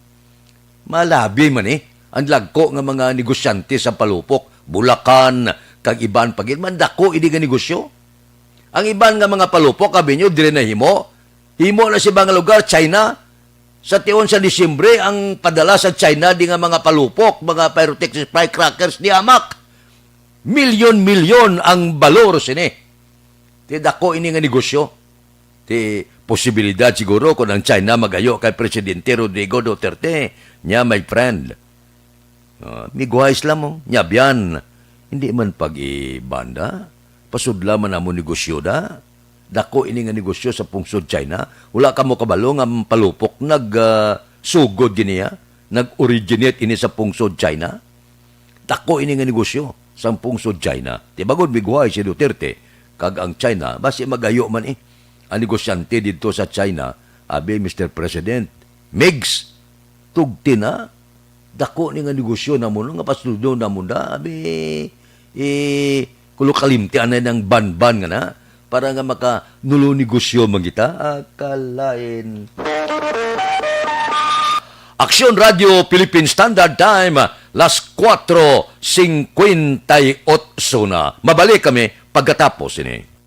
Malabi man eh, ang lagko nga mga negosyante sa palupok, Bulacan, kag iban pa gid, man dako ini nga negosyo. Ang iban nga mga palupok, abi nyo, diri na himo. Himo na sa ibang lugar, China. Sa tion sa Disyembre, ang padala sa China di nga mga palupok, mga pyrotechnics, firecrackers, di amak. Milyon-milyon ang balor sini. Ti dako ini nga negosyo. Ti posibilidad siguro kung ang China magayo kay Presidente Rodrigo Duterte, niya, my friend. Ah, miguhays lamang, niya, biyan. Hindi man pag-ibanda. Pasudla man amo negosyo da. Dako ini nga negosyo sa pungsod China. Wala ka mo kabalo nga ang palupok nag, ah, sugod gini, ha? Nag-originate ini sa pungsod China. Dako ini nga negosyo sa pungsod China. Ti bangod miguhay si Duterte kag ang China, basi magayo man eh. Ang negosyante didto sa China, abi, Mister President, migs, tugti na, dako ni nga negosyo namon nga pasudlon namon da, abi, eh, kulo kalimti anay nang banban nga na, para nga maka nulo negosyo man kita, akalain. Aksyon Radio Philippine Standard Time, las kuwatro singkwenta y otso na. Mabalik kami pagkatapos ini.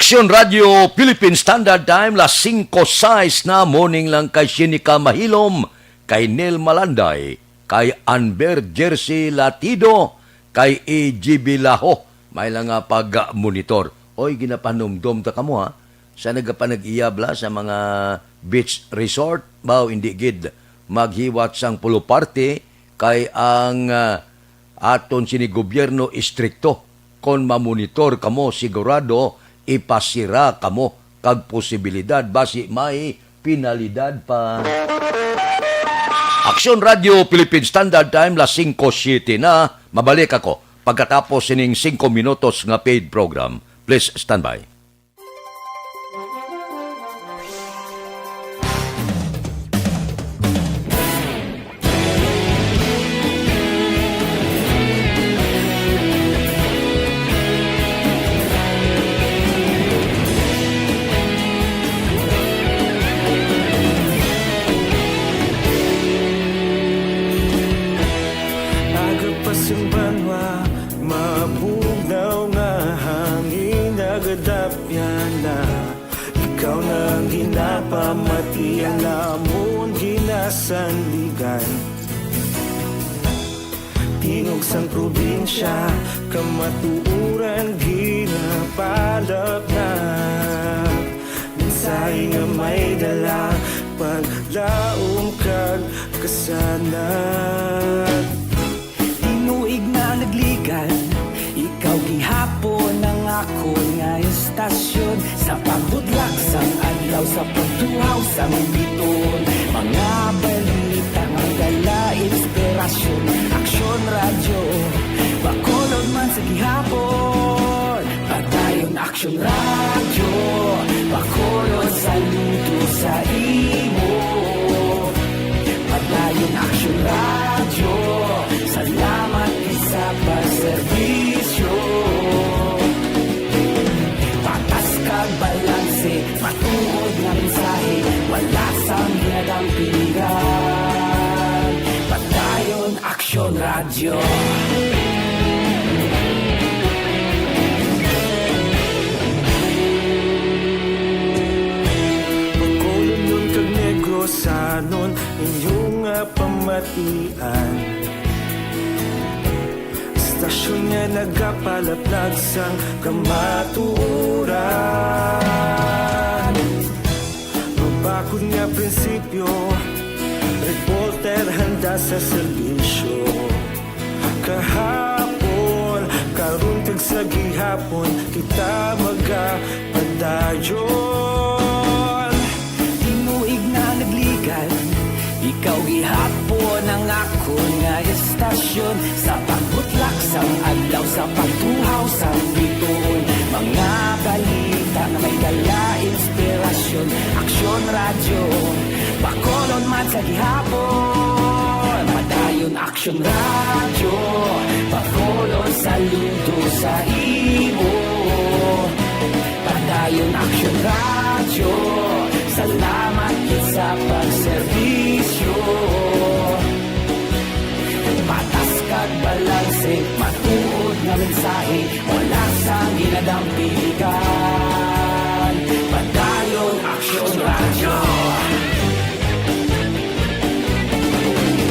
Aksyon Radio Philippine Standard Time, las singko sais na. Morning lang kay Shenica Mahilom, kay Nel Malanday, kay Anber Jersey Latido, kay A G B Laho. May lang nga pag-monitor. Oy, ginapanumdom ta kamo, ha? Sa nagapanag-iya bala sa mga beach resort, baw indi gid maghiwat sang pulo parte kay ang, ah, aton sini gobyerno istrikto. Kon mamonitor kamo, sigurado ipasira kamo kag posibilidad basi may penalidad pa. Aksyon Radio Philippine Standard Time, las singko siete na. Mabalik ako pagkatapos sining singko minutos nga paid program. Please stand by. Aga pa sang banwa, mabugnaw nga hangin nagadapyan na. Ikaw na ang ginapamati, ang amon ginasandigan. Tingog sang probinsya, kamatuoran ginapalapnap. Mensahe nga may dala, paglaom kag kasanag. Tinuig na nagligan, ikaw gihapon ang akon nga estasyon. Sa pagbutlak sang adlaw, sa pagtuhaw sang biton, mga balita nga dala inspirasyon. Aksyon Radyo, Bacolod man sa gihapon. Padayon Aksyon Radyo, Bacolod, saludo sa imo. Padayon Aksyon Radyo, salamat gid sa pagserbisyo. Patas kag balanse, matuod nga mensahe, wala sang ginadampigan. Padayon Aksyon Radyo. Bacolodnon kag Negrosanon, inyo nga pamatian. Estasyon nga nagapalaplag sang kamatuoran. Mabakod nga prinsipyo, reporter handa sa serbisyo. Kahapon, karon, kag sa gihapon, kita magapadayon. Tinuig na nagligan, ikaw gihapon ang akon nga estasyon. Sa pagbutlak sang adlaw, sa pagtuhaw sang bituon, mga balita nga may dala inspirasyon. Aksyon Radyo, Bacolod man sa gihapon. Padayon Aksyon Radyo, Bacolod, saludo sa imo. Padayon Aksyon Radyo, salamat gid sa pagserbisyo. Patas kag balanse, matuod nga mensahe, wala sang ginadampigan. Padayon Aksyon Radyo.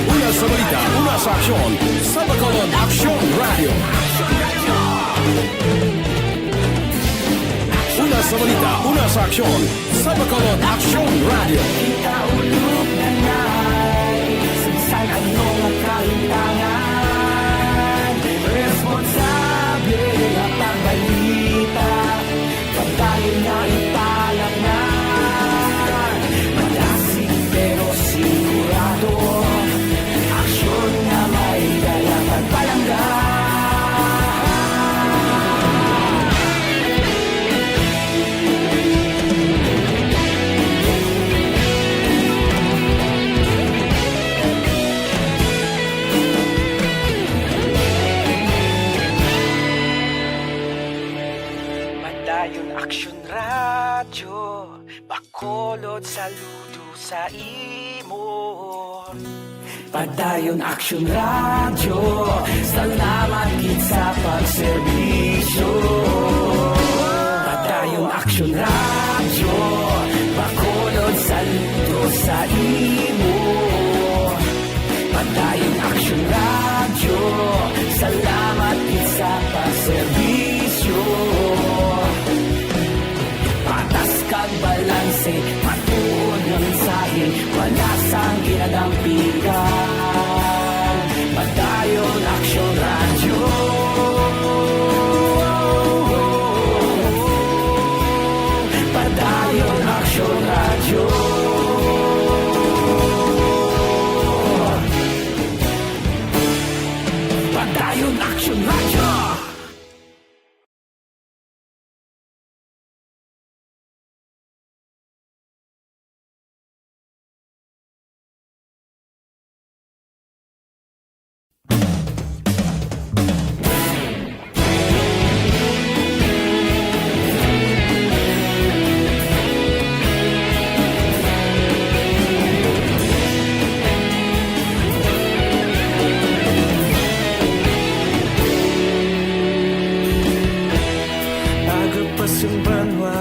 Una sa balita, una sa aksyon, sa Bacolod Aksyon Radyo. Una sa balita, una sa aksyon, sa Bacolod Aksyon Radyo. Kita ulog na nai, sa bisan ano nga kalintangan, responsable nga pagbalita, padayon nga ipalapngan. Madasig pero sigurado, aksyon nga may dala pagpalangga. Padayon Aksyon Radyo, Bacolod, saludo sa imo. Padayon Aksyon Radyo, salamat gid sa pagserbisyo. Padayon Action Radio, bakulod saludo sa imo. Padayon Action Radio, salamat gid sa pagserbisyo. Patas kag balanse, matuod nga mensahe, wala sang ginadampigan. Padayon Action Radio. Padayon Action Radio. Padayon Action Radio. Agapas ang banwa,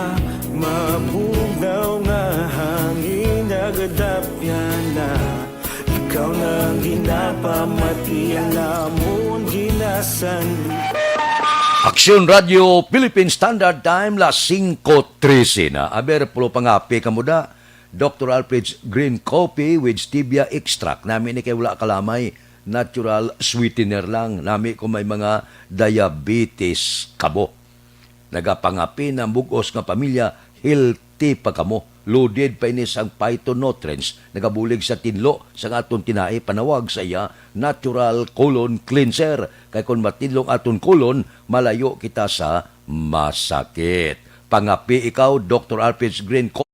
mabugnaw nga hangin, nagadapyan na. Ikaw na ang ginapamati, ang amon ginasangli. Aksyon Radio Philippine Standard Time, las singko trese na. Aber, pulo pangapi kamo da. Doktor Alfred's Green Coffee with Stevia Extract. Nami ni kay wala kalamay. Natural sweetener lang. Nami ko may mga diabetes kabo. Nagapangapi na bug-os nga pamilya, healthy pa kamo. Loaded pa ini sang phytonutrients. Nagabulig sa tinlo sang aton tinai, panawag sa iya, natural colon cleanser. Kay kon matinlo ang aton colon, malayo kita sa masakit. Pangapi ikaw, Doktor Alfred's Green Co-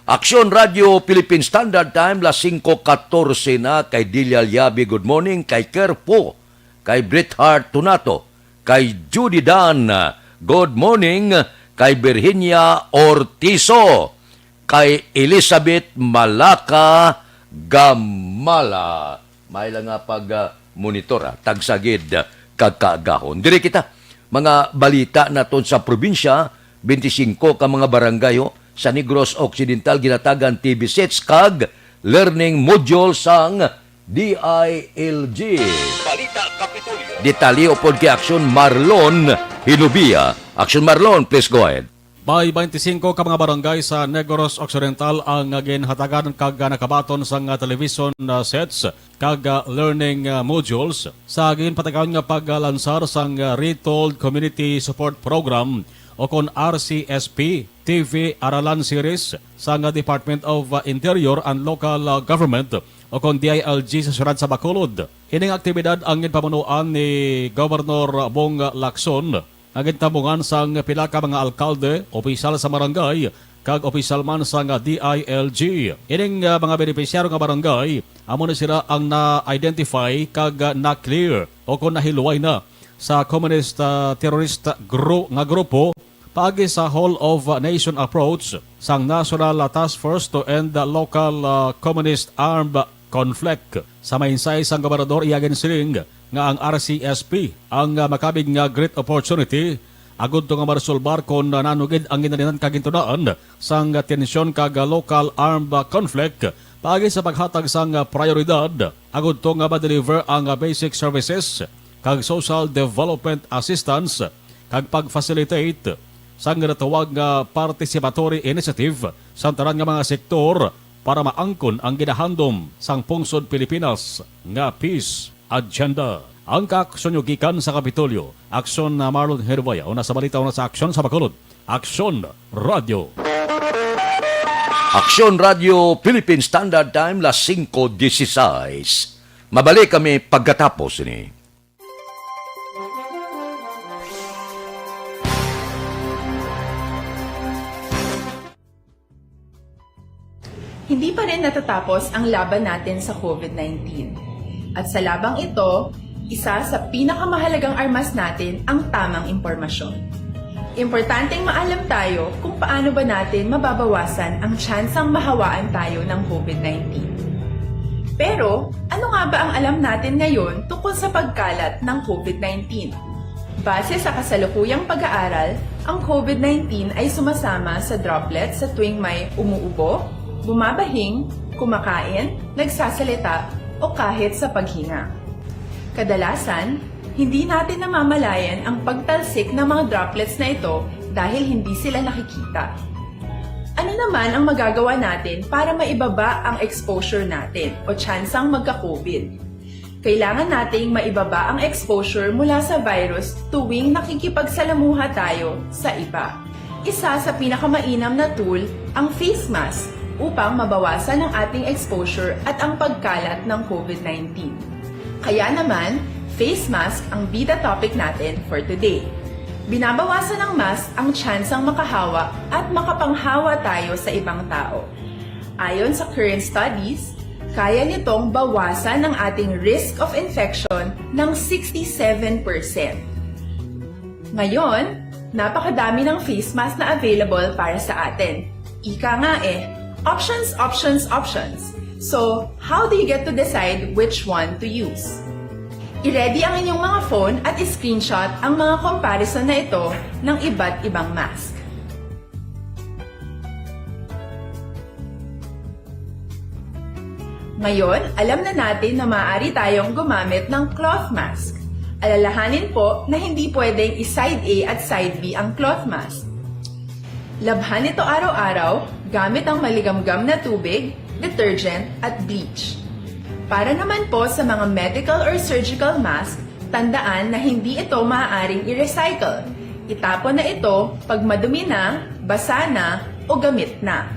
Aksyon Radio Philippine Standard Time, las singko katorse na, kay Delia Liabi, good morning, kay Kerpo, kay Bret Hart Tunato, kay Judy Dan, good morning, kay Virginia Ortizo, kay Elizabeth Malaka Gamala. May lang nga pag, ah, monitor, ah, tagsagid, ah, kag kaagahon. Diri kita, mga balita naton sa probinsya, twenty-five ka mga barangay, oh, sa Negros Occidental ginatagan T V sets kag learning module sang D I L G. Balita Kapitolyo. Detalye upod kay Aksyon Marlon Hinubia. Aksyon Marlon, please go ahead. May twenty-five ka mga barangay sa Negros Occidental ang ginhatagan kag nakabaton sang television, ah, sets kag, ah, learning, ah, modules sa ginpatigayon nga paglansar sang, ah, Retold Community Support Program o kon R C S P T V Aralan Series sang, ah, Department of, ah, Interior and Local, ah, Government o kon D I L G sa siyudad sa Bacolod. Ining aktibidad ang ginpamunuan ni Gobernador Bong Lacson nga gintambungan sang pila ka mga alkalde, opisyal sa barangay, kag opisyal man sang D I L G. Ining, ah, mga benepisyaryo nga barangay, amo ni sila ang na-identify kag, ah, na-clear o kon nahilway na sa communist, ah, terrorist gru-, nga grupo paagi sa Whole of Nation Approach sang National Task Force to End Local, ah, Communist Armed Conflict. Sa mensahe sang gobernador, iya ginsiling nga ang R C S P ang, ah, makabig nga great opportunity agud to nga maresolbar kon, ah, nano gid ang ginalinan kag gintunaan sang, ah, tensyon kag, ah, local armed, ah, conflict paagi sa paghatag sang, ah, prioridad agud to nga ma-deliver ang, ah, basic services kag social development assistance kag pag-facilitate sang ginatawag nga participatory initiative sang tanan nga mga sektor para maangkon ang ginahandom sang pungsod Pilipinas nga peace agenda. Ang kaaksyon nyo gikan sa Kapitolyo, Aksyon na Marlon Hervaya, una sa balita, una sa aksyon sa Bacolod. Aksyon Radio. Aksyon Radio Philippine Standard Time, las singko dieciséis. Mabalik kami pagkatapos ini. Hindi pa rin natatapos ang laban natin sa COVID nineteen. At sa labang ito, isa sa pinakamahalagang armas natin ang tamang impormasyon. Importanteng maalam tayo kung paano ba natin mababawasan ang tsansang mahawaan tayo ng COVID nineteen. Pero, ano nga ba ang alam natin ngayon tungkol sa pagkalat ng COVID nineteen? Base sa kasalukuyang pag-aaral, ang COVID nineteen ay sumasama sa droplets sa tuwing may umuubo, bumabahing, kumakain, nagsasalita, o kahit sa paghinga. Kadalasan, hindi natin namamalayan ang pagtalsik ng mga droplets na ito dahil hindi sila nakikita. Ano naman ang magagawa natin para maibaba ang exposure natin o tsansang magka-COVID? Kailangan nating maibaba ang exposure mula sa virus tuwing nakikipagsalamuha tayo sa iba. Isa sa pinakamainam na tool ang face mask upang mabawasan ang ating exposure at ang pagkalat ng COVID nineteen. Kaya naman, face mask ang bida topic natin for today. Binabawasan ng mask ang tsansang makahawa at makapanghawa tayo sa ibang tao. Ayon sa current studies, kaya nitong bawasan ang ating risk of infection ng sixty-seven percent. Ngayon, napakadami ng face mask na available para sa atin. Ika nga eh, options, options, options. So, how do you get to decide which one to use? I-ready ang inyong mga phone at i-screenshot ang mga comparison na ito ng iba't ibang mask. Ngayon, alam na natin na maaari tayong gumamit ng cloth mask. Alalahanin po na hindi pwedeng i-side A at side B ang cloth mask. Labhan ito araw-araw gamit ang maligamgam na tubig, detergent, at bleach. Para naman po sa mga medical or surgical mask, tandaan na hindi ito maaaring i-recycle. Itapon na ito pag madumi na, basa na, o gamit na.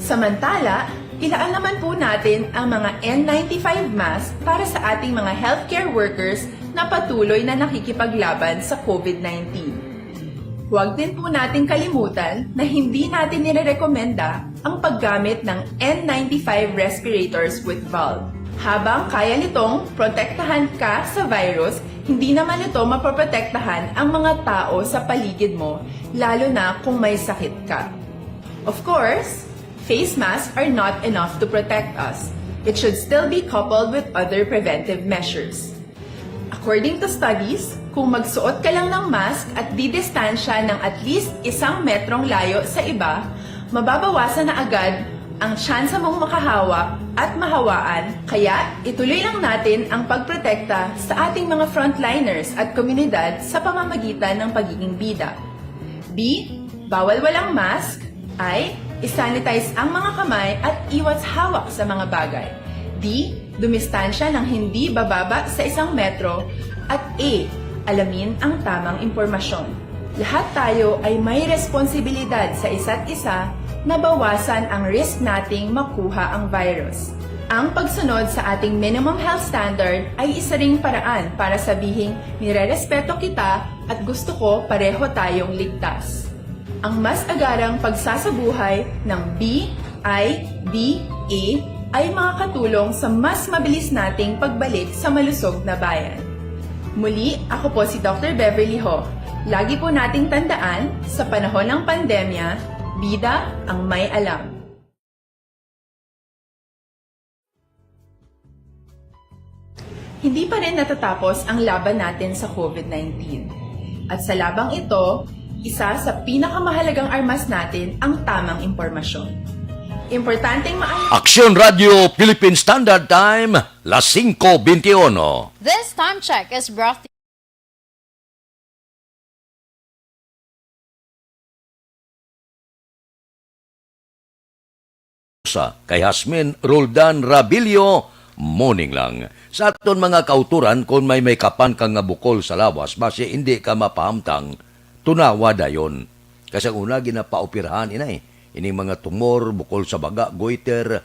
Samantala, ilaan naman po natin ang mga N ninety-five mask para sa ating mga healthcare workers na patuloy na nakikipaglaban sa COVID nineteen. Huwag din po nating kalimutan na hindi natin nirerekomenda ang paggamit ng N ninety-five respirators with valve. Habang kaya nitong protektahan ka sa virus, hindi naman ito mapoprotektahan ang mga tao sa paligid mo, lalo na kung may sakit ka. Of course, face masks are not enough to protect us. It should still be coupled with other preventive measures. According to studies, kung magsuot ka lang ng mask at didistansya ng at least isang metrong layo sa iba, mababawasan na agad ang tsansa mong makahawa at mahawaan. Kaya, ituloy lang natin ang pagprotekta sa ating mga frontliners at komunidad sa pamamagitan ng pagiging bida. B, bawal walang mask. I, isanitize ang mga kamay at iwas hawak sa mga bagay. D, dumistansya ng hindi bababa sa isang metro. At A, alamin ang tamang impormasyon. Lahat tayo ay may responsibilidad sa isa't isa na bawasan ang risk nating makuha ang virus. Ang pagsunod sa ating minimum health standard ay isa ring paraan para sabihing nirerespeto kita at gusto ko pareho tayong ligtas. Ang mas agarang pagsasabuhay ng B I B A ay makakatulong sa mas mabilis nating pagbalik sa malusog na bayan. Muli, ako po si Doctor Beverly Ho. Lagi po nating tandaan, sa panahon ng pandemya, bida ang may alam. Hindi pa rin natatapos ang laban natin sa COVID nineteen. At sa labang ito, isa sa pinakamahalagang armas natin ang tamang impormasyon. Importanteng maalam. Aksyon Radio Philippine Standard Time, las singko bentiuno. This time check is brought to Sa kay Hasmin Roldan Rabilio, morning lang. Sa aton mga kauturan, kung may may kapan ka nga bukol sa lawas, basi hindi ka mapahamtang, tunawa dayon. Kasi ang una, ginapaoperahan, inay. Ining mga tumor, bukol sa baga, goiter,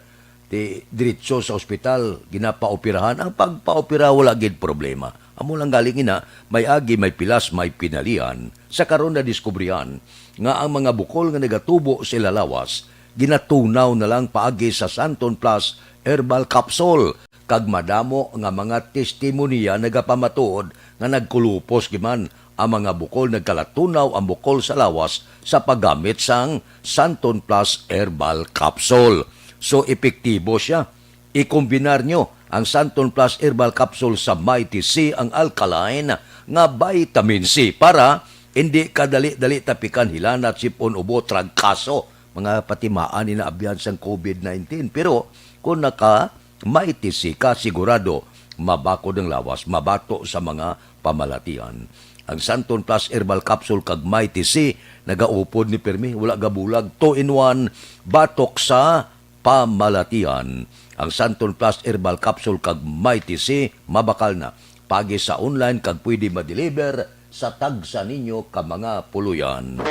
ti diretso sa ospital, ginapaoperahan. Ang pagpaopera, wala gid problema. Amo lang galing ina, may agi, may pilas, may pinalian. Sa karon na diskubrihan nga ang mga bukol nga nagatubo sa ila lawas, ginatunaw na lang paagi sa Santon Plus Herbal Capsule, kag madamo nga mga testimonya nagapamatuod nga nagkulupos gid man ang mga bukol, nagkalatunaw ang bukol sa lawas sa paggamit sang Santon Plus Herbal Capsule. So, epektibo sia. Ikombinar nyo ang Santon Plus Herbal Capsule sa Mighty C, ang alkaline nga vitamin C, para hindi ka dali-dali tapikan hilanat, sip-on, ubo, trangkaso, mga patimaan ni naabyan sang covid nineteen. Pero kung naka Mighty C ka, sigurado mabakod ang lawas, mabato sa mga pamalatian. Ang Santon Plus Herbal Capsule kag Mighty C nagaupod ni pirmi, wala gabulag, two in one, batok sa pamalatian. Ang Santon Plus Herbal Capsule kag Mighty C mabakal na. Paagi sa online kag pwede ma-deliver sa tagsa ninyo ka mga puloy-an.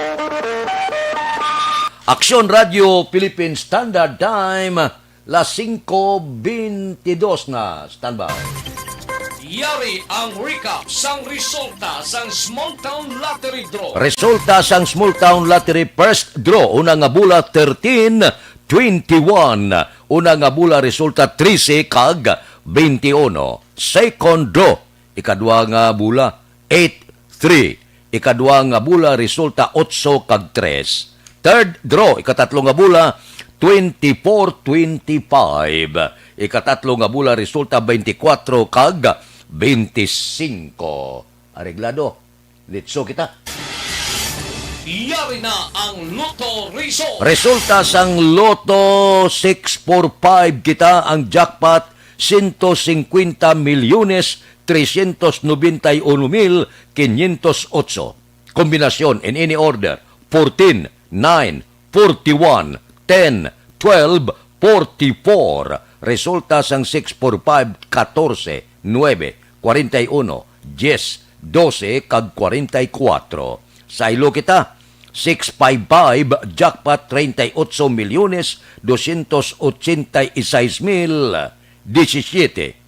Aksyon Radio Philippine Standard Time, las singko bentidos na. Standby. Yari ang recap sang resulta sang Small Town Lottery Draw. Resulta sang Small Town Lottery first draw, una nga bola, thirteen, twenty-one. Una nga bola, resulta, trese kag twenty-one. Second draw, ikadua nga bola, eight three. Ikadua nga bola, resulta, otso kag tres. Third draw, ikatatlo nga bola, twenty-four twenty-five. Ikatatlo nga bola, resulta, twenty-four kag twenty-five. Areglado. Litso kita. Yari na ang Lotto Result. Resulta sang Lotto six four five kita, ang jackpot, sento singkwenta milyones, tresyentos nobenta y uno mil kinyentos otso. Kombinasyon in any order, fourteen, nine, forty-one, ten, twelve, forty-four. Resulta sang six four five, katorse, nuebe, kwarenta y uno, dyes, dose, kag kwarenta y kuwatro. Saylo kita, six five five, jackpot, treinta y ocho milyones doscientos ochenta y seis mil diecisiete.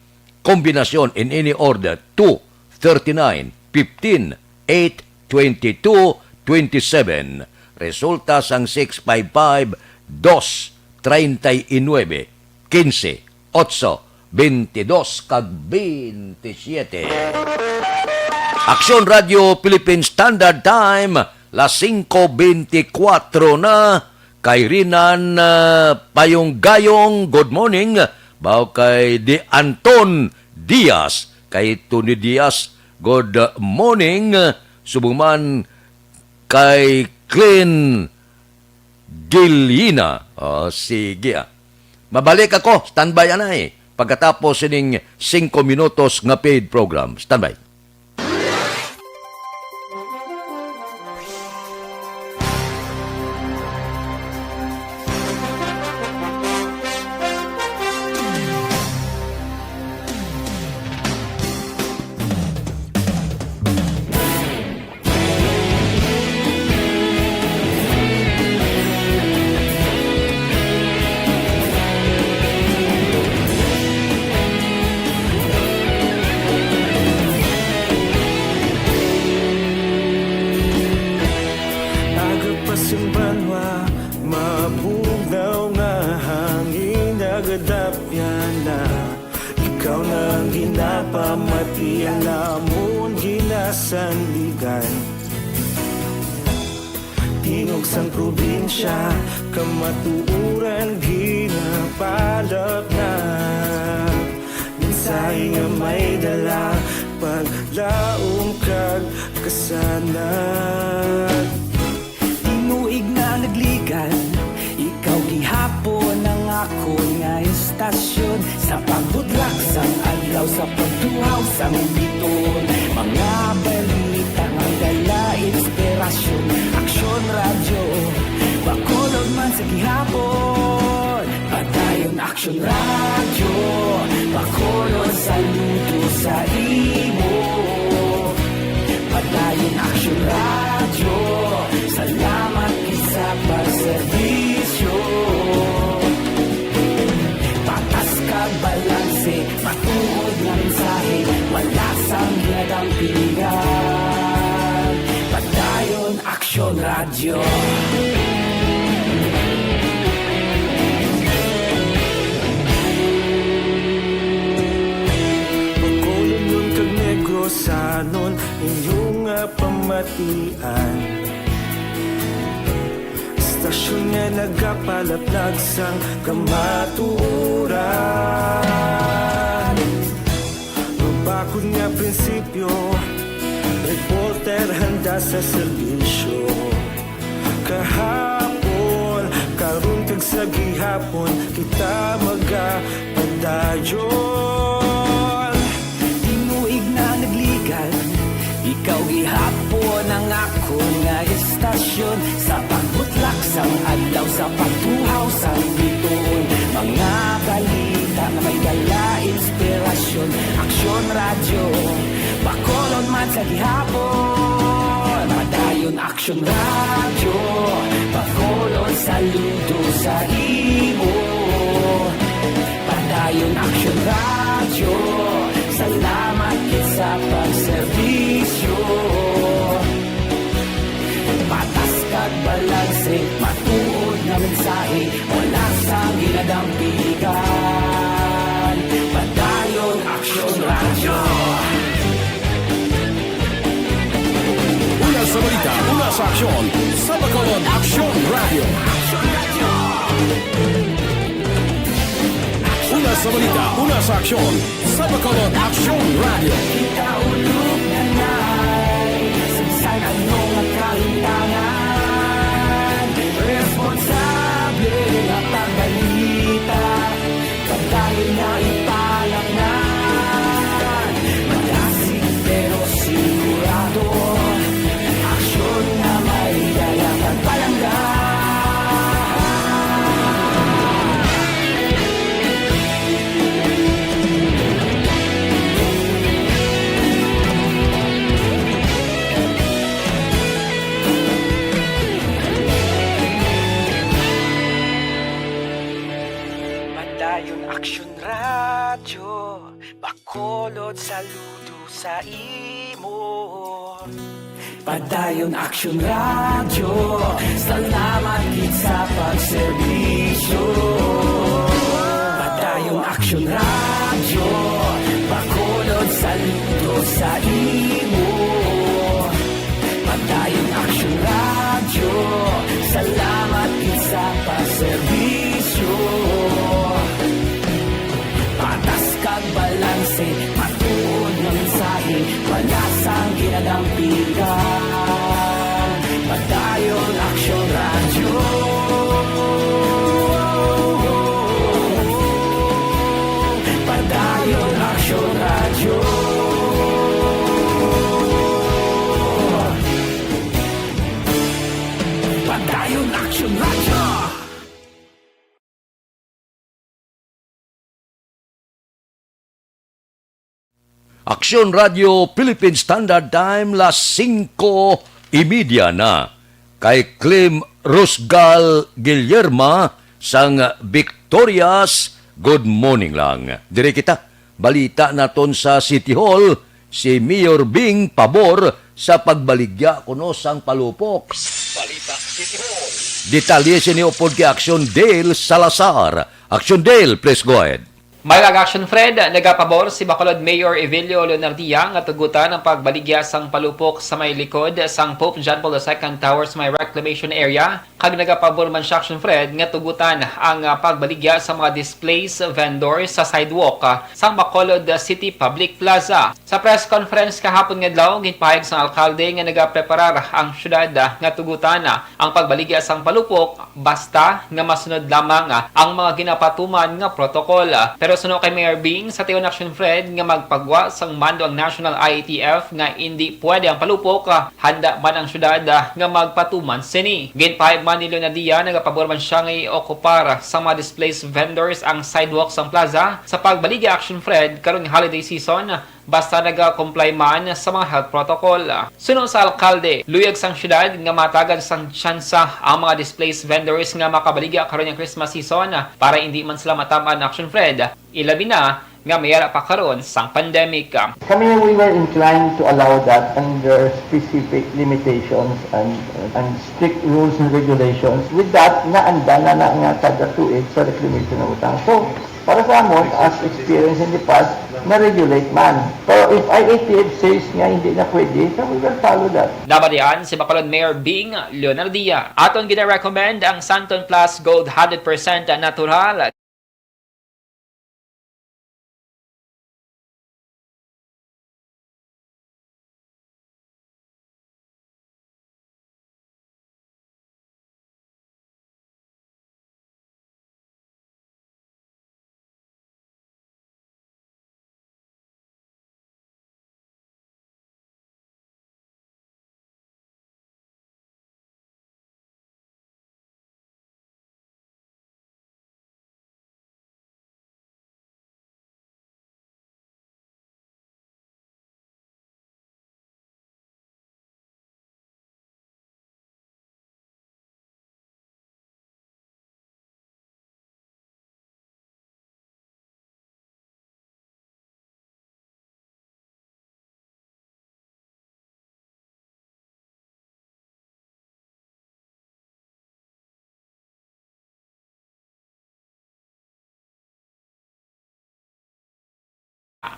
Kombinasyon in any order, two, thirty-nine, fifteen, eight, twenty-two, twenty-seven. Resulta sang six five five, dos, treinta y nuebe, quince, otso, veintidós, kag veintisiete. Aksyon Radio Philippine Standard Time, las singko bentikwatro na. Kay Rinan, ah, Payong Gayong, good morning. Baw kay Di Anton Diaz, kay Tony Diaz, good morning. Subong man kay Clean Gilina. Oh, sige, ah. Mabalik ako. Standby, anay. Pagkatapos sining singko minutos nga paid program. Standby. Agapasimbanwa, mabugnaw nga hangin, nagadapyan na. Ikaw na ang ginapamati, ang amon ginasandigan. Tingog sang probinsya, kamatuoran ginapalapnap. Mensahe nga may dala, paglaom kag kasanag. Tinuig na nagligan, ikaw gihapon ang akon nga istasyon. Sa pagbudlak sang adlaw, sa pagtuhaw sang biton, mga balita nga dala inspirasyon. Aksyon Radyo, Bacolod man sa gihapon. Padayon Aksyon Radyo, Bacolod, saludo sa imo. Padayon Aksyon Radyo, salamat gid sa pagserbisyo. Patas kag balanse, matuod nga mensahe, wala sang ginadampingan. Padayon Aksyon Radyo. Anon inyong nga pamatian, istasyon nga nagapalaplag sang kamatuoran. Mabakod nga prinsipyo, reporter handa sa serbisyo. Kahapon, karon kag sa gihapon, kita magapadayon. Tinuig na nagligan, ikaw gihapon ang akon nga istasyon. Sa pagbutlak sang adlaw, sa pagtuhaw sang bituon, mga balita nga may dala inspirasyon. Aksyon Radyo, Bacolod man sa gihapon. Padayon Aksyon Radyo, Bacolod, saludo sa imo. Padayon Aksyon Radyo, salamat gid sa pagserbisyo. Patas kag balanse, matuod nga mensahe, wala sang ginadampigan. Padayon Aksyon Radyo. Una sa balita, una sa aksyon, sa Bacolod Aksyon Radyo. Una sa balita, una sa aksyon, sa Bacolod Aksyon Radyo. Kita ulog na nay, sa bisan ano nga kahintangan, responsable nga pagbalita. Padayon nga ipalangnan, malasig pero sigurado, aksyon nga may dala kag palangga. Padayon Aksyon Radyo, Bacolod, saludo sa imo. Padayon Aksyon Radyo, salamat gid sa pagserbisyo. Padayon Aksyon Radyo, Bacolod, saludo sa imo. Padayon Aksyon Radyo, salamat gid sa pagserbisyo. Patas kag balanse, matuod nga mensahe, wala sang ginadampigan. Padayon Aksyon Radyo. Padayon Aksyon Radyo. Padayon Aksyon Radyo. Aksyon Radio Philippine Standard Time, las singko y media na. Kay Clem Rusgal Guillerma sang Victorias, good morning lang. Diri kita, balita naton sa City Hall, si Mayor Bing pabor sa pagbaligya kuno sang palupok. Balita City Hall. Detalye sini upod kay Action Dale Salazar. Action Dale, please go ahead. Mayog aga, Action Fred, nagapabor si Bacolod Mayor Evelio Leonardia nga tugutan ang pagbaligya sang palupok sa may likod sang Pope John Paul the Second Tower sa may reclamation area, kag nagapabor man siya, Action Fred, nga tugutan ang, ah, pagbaligya sa mga displaced vendors sa sidewalk, ah, sang Bacolod City Public Plaza. Sa press conference kahapon nga adlaw, ginpahayag sang alkalde nga nagapreparar ang syudad, ah, nga tugutan, ah, ang pagbaligya sang palupok basta nga masunod lamang, ah, ang mga ginapatuman nga protocol. Pero suno kay Mayor Bing, sa tion, Action Fred, nga magpagwa sang mando ang National I A T F nga indi pwede ang palupok, ah, handa man ang syudad, ah, nga magpatuman sini. Ginpahayag man ni Leonardia, nagapabor man siya nga i-okupar sa mga displaced vendors ang sidewalk sang plaza sa pagbaligya, Action Fred, karong holiday season, basta naga-comply man sa mga health protocol. Suno sa alkalde, luyag sang syudad nga matagan sang tsansa ang mga displaced vendors nga makabaligya karon nga Christmas season para indi man sila matab-an, Action Fred, ilabi na nga may ara pa karon sang pandemic. Kami, we were inclined to allow that under specific limitations and, and strict rules and regulations. With that, naanda na na nga kada tuig sa reclamation ng utang. So, para sa amon, as experience in the past, ma-regulate man. Pero if I A T F says nga hindi na pwede, then we will follow that. Nabatian si Bacolod Mayor Bing Leonardia. Aton gina-recommend ang Santon Plus Gold hundred percent natural.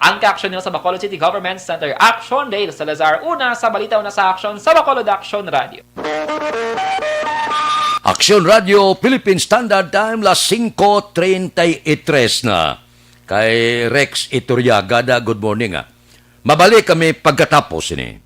Ang ka-aksyon nila sa Bacolod City Government Center Action, Dale Salazar. Una sa balita, una sa aksyon sa Bacolod Action Radio. Aksyon Radio, Philippine Standard Time, las singko treinta y tres na. Kay Rex Iturriaga, da, good morning, ah. Mabalik kami pagkatapos ini.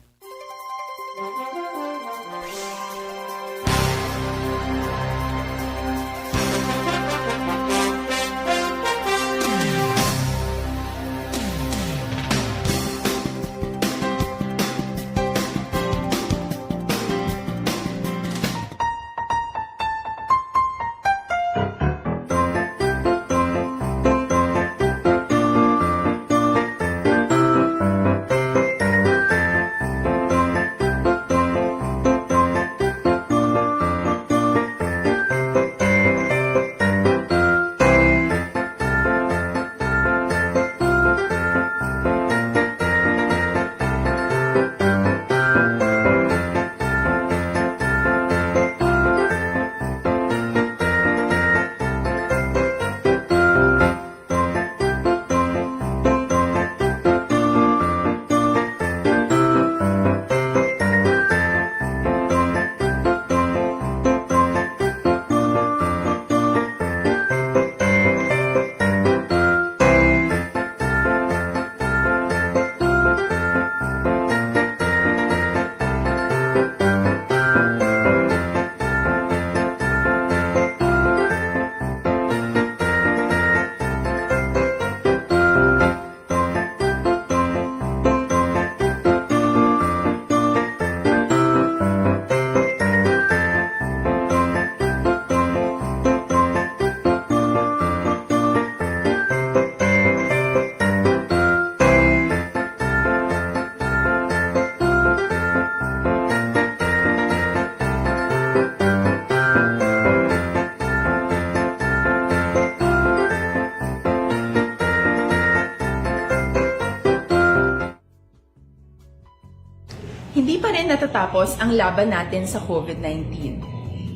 Hindi pa rin natatapos ang laban natin sa COVID nineteen.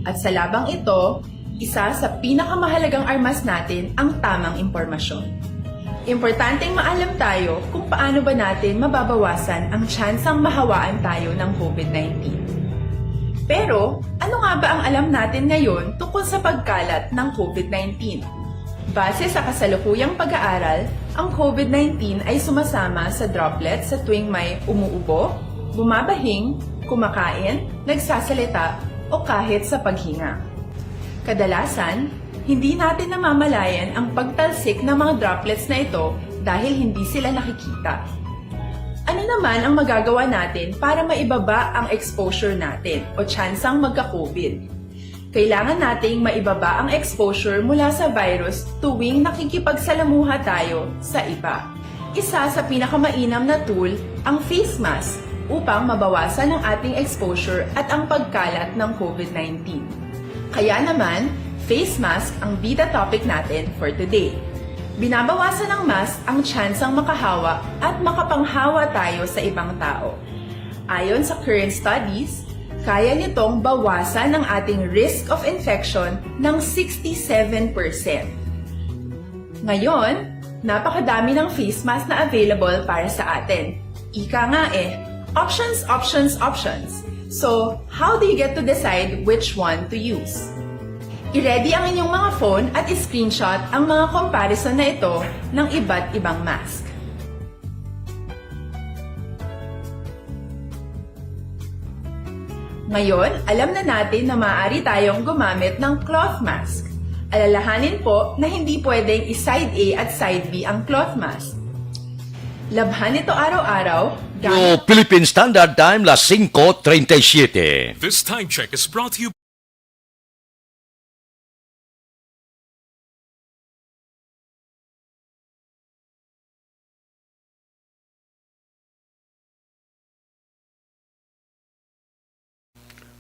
At sa labang ito, isa sa pinakamahalagang armas natin ang tamang impormasyon. Importanteng maalam tayo kung paano ba natin mababawasan ang tsansang mahawaan tayo ng COVID nineteen. Pero, ano nga ba ang alam natin ngayon tungkol sa pagkalat ng COVID nineteen? Base sa kasalukuyang pag-aaral, ang COVID nineteen ay sumasama sa droplets sa tuwing may umuubo, bumabahing, kumakain, nagsasalita, o kahit sa paghinga. Kadalasan, hindi natin namamalayan ang pagtalsik ng mga droplets na ito dahil hindi sila nakikita. Ano naman ang magagawa natin para maibaba ang exposure natin o tsansang magka-COVID? Kailangan nating maibaba ang exposure mula sa virus tuwing nakikipagsalamuha tayo sa iba. Isa sa pinakamainam na tool ang face mask upang mabawasan ang ating exposure at ang pagkalat ng COVID nineteen. Kaya naman, face mask ang bida topic natin for today. Binabawasan ng mask ang tsansang makahawa at makapanghawa tayo sa ibang tao. Ayon sa current studies, kaya nitong bawasan ang ating risk of infection ng sixty-seven percent. Ngayon, Napakadami ng face mask na available para sa atin. Ika nga eh, options, options, options. So, how do you get to decide which one to use? I-ready ang inyong mga phone at i-screenshot ang mga comparison na ito ng iba't ibang mask. Ngayon, alam na natin na maaari tayong gumamit ng cloth mask. Alalahanin po na hindi pwedeng i-side A at side B ang cloth mask. Labhan ito araw-araw gamit Philippine Standard Time, las cinco treinta y siete. This time check is brought to you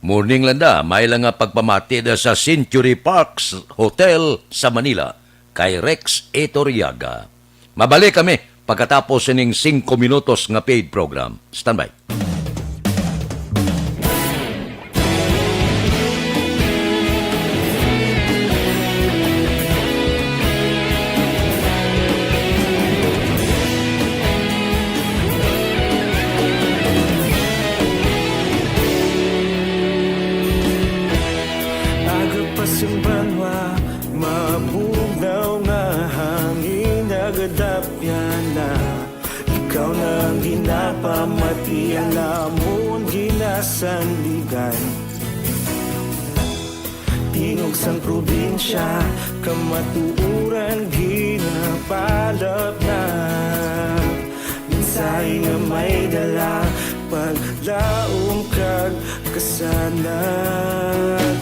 Morning, Landa. May lang nga pagpamati da sa Century Parks Hotel sa Manila kay Rex Etoriaga. Mabalik kami pagkatapos sining singko minutos nga paid program. Standby. Aga pa sing banwa, mabugnaw nga hangin nagadapyan na. Ikaw na ang ginapamatian namon ginasandigan. Tingog sang probinsya, kamatuoran ginapalapnap. Mensahe nga may dala, paglaom kag kasanag.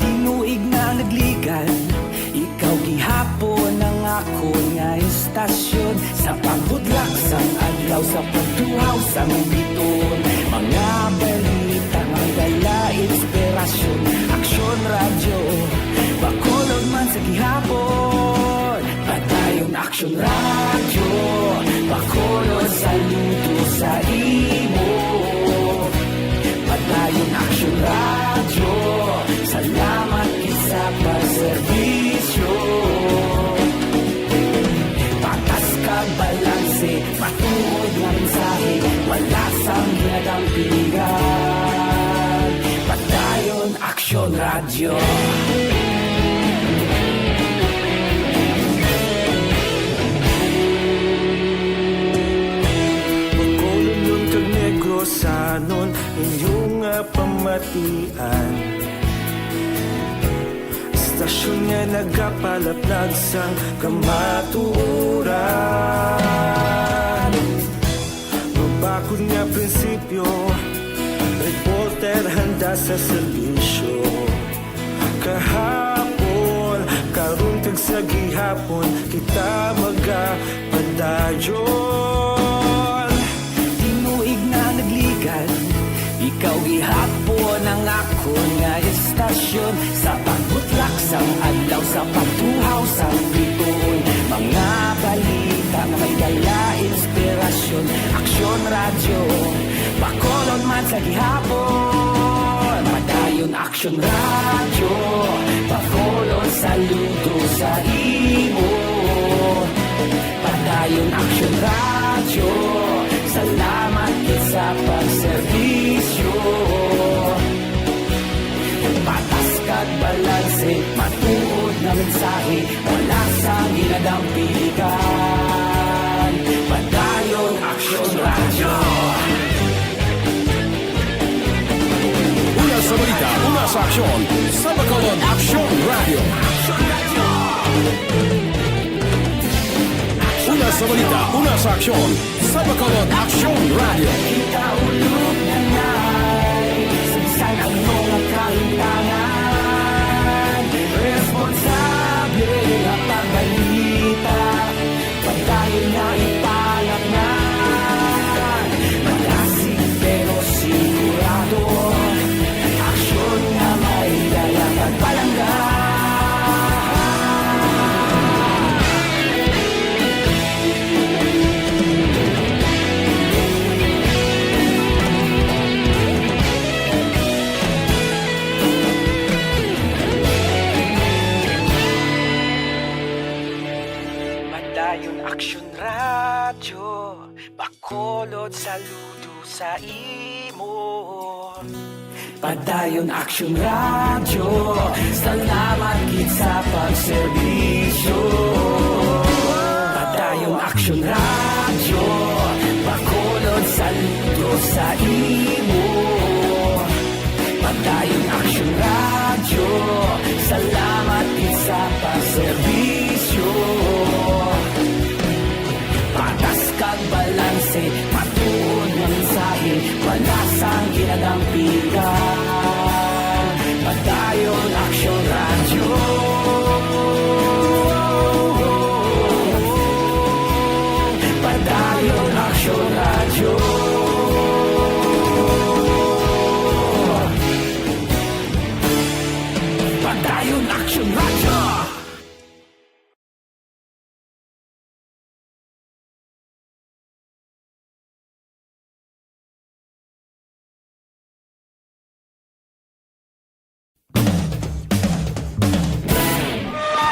Tinuig na nagligan, ikaw gihapon ang akon nga istasyon. Sa pagbudlak sang adlaw, sa pagtuhaw sang bituon, mga balita nga dala inspirasyon. Aksyon Radyo, Bacolod man sa gihapon. Padayon Aksyon Radyo, Bacolod, saludo sa imo. Padayon Aksyon Radyo, salamat gid sa pagserbisyo. Patas kag balanse, matuod nga mensahe, wala sang ginadampigan. Padayon Aksyon Radyo. Bacolodnon kag Negrosanon, inyo nga pamatian. Istasyon nga nagapalaplag sang kamatuoran. Mabakod nga prinsipyo, reporter handa sa serbisyo. Kahapon, karon, kag sa gihapon, kita magapadayon. Tinuig na nagligan, ikaw gihapon ang akon nga istasyon. Sa pagbutlak sang adlaw, sa pagtuhaw sang bituon, mga balita nga may dala inspirasyon. Aksyon Radyo, Bacolod man sa gihapon. Padayon Aksyon Radyo, Bacolod, saludo sa imo. Padayon Aksyon Radyo, salamat gid sa pagserbisyo. Patas kag balanse, matuod nga mensahe, wala sang ginadampigan. Padayon Aksyon Radyo. Una sa balita, una sa aksyon, sa Bacolod Aksyon Radyo. Una sa balita, una sa aksyon, sa Bacolod Aksyon Radyo. Kita ulog na nay, sa bisan ano nga kahimtangan, responsable nga pagbalita. Padayon nga ipangatnan, malasig pero sigurado. Aksyon nga may dala kag palangga. Saludo sa imo. Padayon Aksyon Radyo, salamat gid sa pagserbisyo. Padayon Aksyon Radyo, Bacolod, saludo sa imo. Padayon Aksyon Radyo, salamat gid sa pagserbisyo. Patas kag balanse, matuod nga mensahe, wala sang ginadampigan. Padayon Aksyon Radyo. Padayon Aksyon Radyo. Padayon Aksyon Radyo.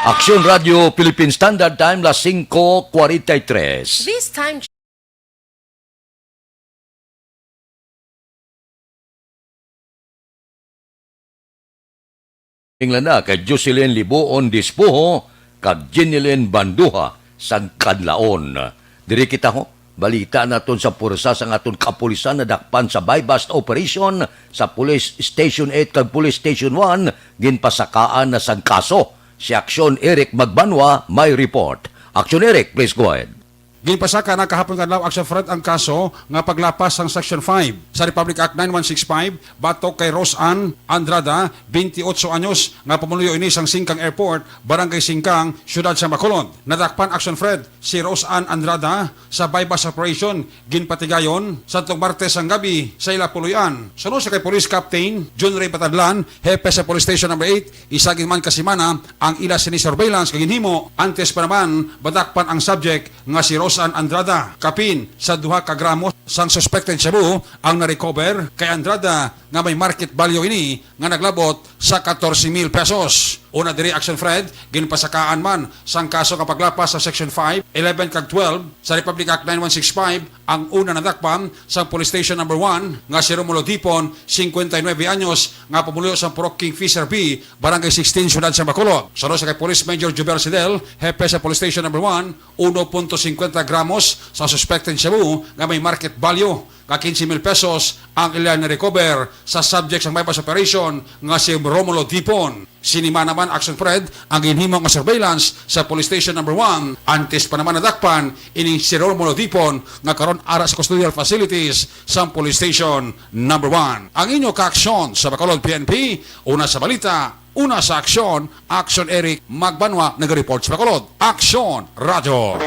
Aksyon Radyo Philippine Standard Time, las singko kwarenta y tres. This time, Inglan na kay Jocelyn Libuon Dispuho kag Jenilyn Banduha sang Kanlaon. Diri kita, ho. Balita naton sa pwersa sang aton kapulisan nadakpan sa buy-bust operation sa Police Station eight kag Police Station one, ginpasakaan na sang kaso. Si Aksyon Eric Magbanwa may report. Aksyon Eric, please go ahead. Ginpasaka na kahapon nga adlaw, Action Fred, ang kaso nga paglapas sang Section five sa Republic Act nine one six five batok kay Rose Ann Andrada, twenty-ocho anyos, nga pumuluyo ini sang Singkang Airport, Barangay Singkang, Siyudad sa Bacolod. Nadakpan, Action Fred, si Rose Ann Andrada sa buy-bust operation, ginpatigayon sadtong Martes sang gabi sa ila puloy-an. Suno sa kay Police Captain John Ray Batadlan, hepe sa Police Station Number eight, isa gid man ka semana ang ila sini surveillance nga ginhimo, antes pa naman madakpan ang subject nga si Rose Ann Andrada. Kapin sa duha ka gramo sang suspected shabu ang na-recover kay Andrada, nga may market value ini nga naglabot sa katorse mil pesos. Una diri, Action Fred, ginpasakaan man sang kaso nga paglapas sa Section five, eleven kag twelve sa Republic Act nine one six five ang una nadakpan sang Police Station Number one nga si Romulo Dipon, singkwenta y nuebe anyos, nga pumuluyo sa Purok Kingfisher B, Barangay sixteen, Siyudad sa Bacolod. Suno sa kay Police Major Jubel Sidel, hepe sa Police Station Number one, uno punto singkwenta gramos sa suspected shabu nga may market value nga quince mil pesos ang ila na-recover sa subject sang buy-bust operation nga si Romulo Dipon. Sini man naman, Action Fred, ang ginhimo nga surveillance sa Police Station Number one, antes pa naman nadakpan ining si Romulo Dipon nga karon ara sa custodial facilities sang Police Station Number one. Ang inyo kaaksyon sa Bacolod P N P, una sa balita, una sa aksyon, Action Eric Magbanwa, nag-report sa Bacolod. Aksyon Radyo.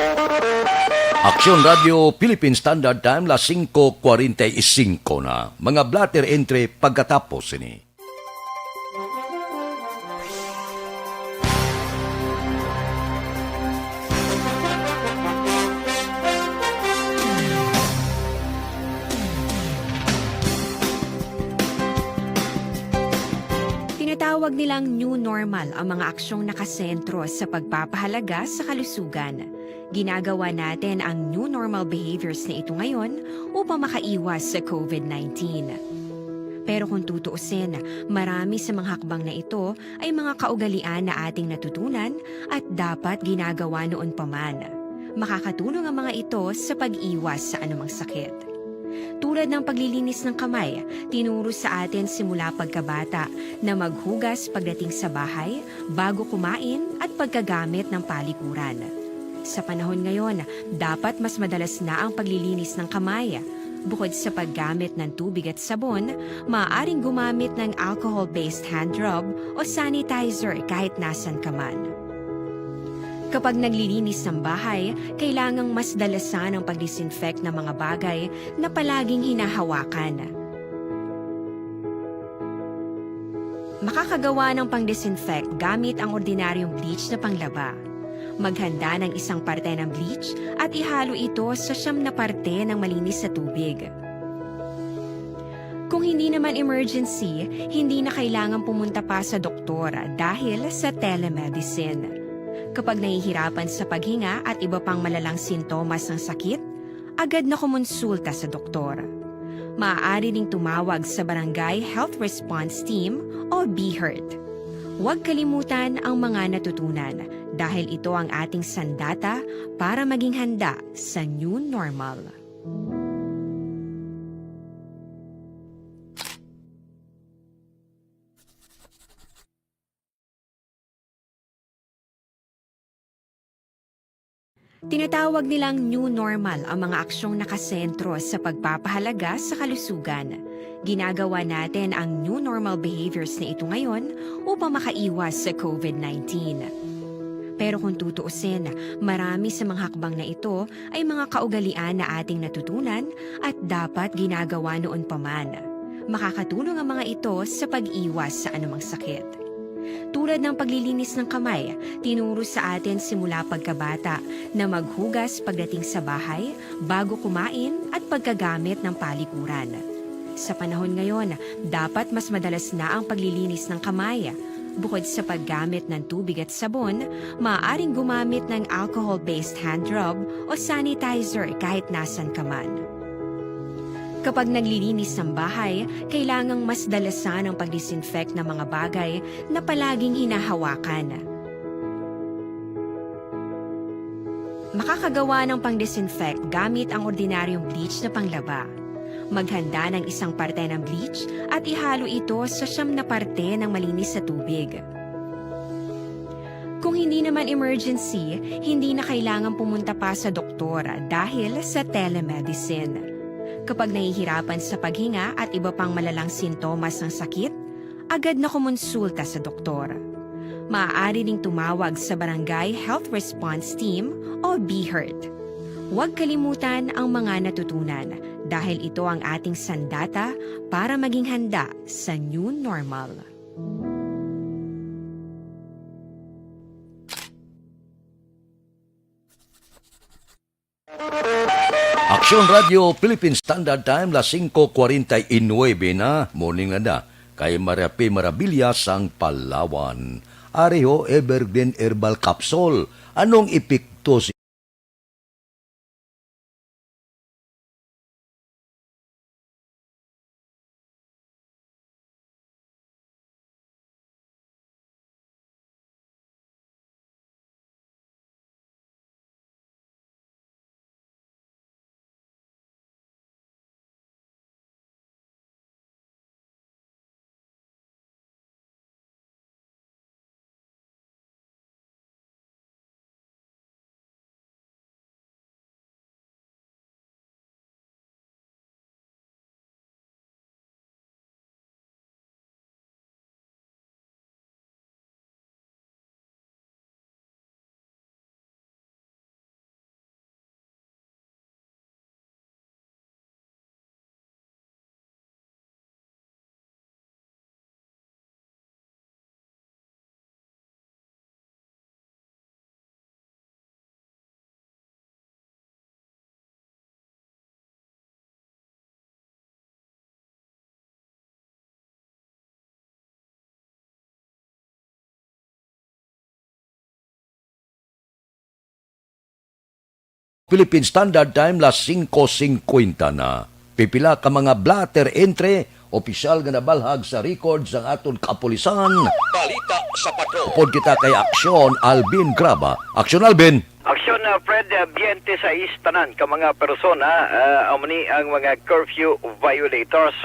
Aksyon Radyo Philippine Standard Time, las singko kwarenta y singko na. Mga blotter entry pagkatapos sini. Tinatawag nilang new normal ang mga aksyong nakasentro sa pagpapahalaga sa kalusugan. Ginagawa natin ang new normal behaviors na ito ngayon upang makaiwas sa COVID nineteen. Pero kung tutuusin, marami sa mga hakbang na ito ay mga kaugalian na ating natutunan at dapat ginagawa noon pa man. Makakatulong ang mga ito sa pag-iwas sa anumang sakit. Tulad ng paglilinis ng kamay, tinuro sa atin simula pagkabata na maghugas pagdating sa bahay, bago kumain, at pagkagamit ng palikuran. Sa panahon ngayon, dapat mas madalas na ang paglilinis ng kamay. Bukod sa paggamit ng tubig at sabon, maaaring gumamit ng alcohol-based hand rub o sanitizer kahit nasan ka man. Kapag naglilinis ng bahay, kailangang mas dalasan ang pag-disinfect ng mga bagay na palaging hinahawakan. Makakagawa ng pang-disinfect gamit ang ordinaryong bleach na panglaba. Maghanda ng isang parte ng bleach at ihalo ito sa siyam na parte ng malinis na tubig. Kung hindi naman emergency, hindi na kailangan pumunta pa sa doktor dahil sa telemedicine. Kapag nahihirapan sa paghinga at iba pang malalang sintomas ng sakit, agad na kumonsulta sa doktor. Maaari ring tumawag sa Barangay Health Response Team o BHERT. Huwag kalimutan ang mga natutunan dahil ito ang ating sandata para maging handa sa new normal. Tinatawag nilang new normal ang mga aksyong nakasentro sa pagpapahalaga sa kalusugan. Ginagawa natin ang new normal behaviors na ito ngayon upang makaiwas sa COVID nineteen. Pero kung tutuusin, marami sa mga hakbang na ito ay mga kaugalian na ating natutunan at dapat ginagawa noon pa man. Makakatulong ang mga ito sa pag-iwas sa anumang sakit. Tulad ng paglilinis ng kamay, tinuro sa atin simula pagkabata na maghugas pagdating sa bahay, bago kumain, at pagkagamit ng palikuran. Sa panahon ngayon, dapat mas madalas na ang paglilinis ng kamay. Bukod sa paggamit ng tubig at sabon, maaaring gumamit ng alcohol-based hand rub o sanitizer kahit nasan ka man. Kapag naglilinis ng bahay, kailangang mas dalasan ang pag-disinfect ng mga bagay na palaging hinahawakan. Makakagawa ng pang-disinfect gamit ang ordinaryong bleach na panglaba. Maghanda ng isang parte ng bleach at ihalo ito sa siyam na parte ng malinis na tubig. Kung hindi naman emergency, hindi na kailangan pumunta pa sa doktor dahil sa telemedicine. Kapag nahihirapan sa paghinga at iba pang malalang sintomas ng sakit, agad na kumonsulta sa doktor. Maaari ring tumawag sa Barangay Health Response Team o BHERT. Huwag kalimutan ang mga natutunan dahil ito ang ating sandata para maging handa sa new normal. Aksyon Radio Philippine Standard Time, las singko kwarenta y nuebe na, morning na da. Kay Maria P. Marabilia sang Palawan. Ari ho, Evergreen Herbal Capsule. Anong epekto si Philippine Standard Time, las singko singkwenta na. Pipila ka mga blotter entry, opisyal nga nabalhag sa record sang aton kapulisan. Balita sa Patrol. Upod kita kay Aksyon Alvin Graba. Aksyon Alvin. Aksyon, ah, Fred, ah, biyente sais tanan ka mga persona, ah, amo ni ang mga curfew violators.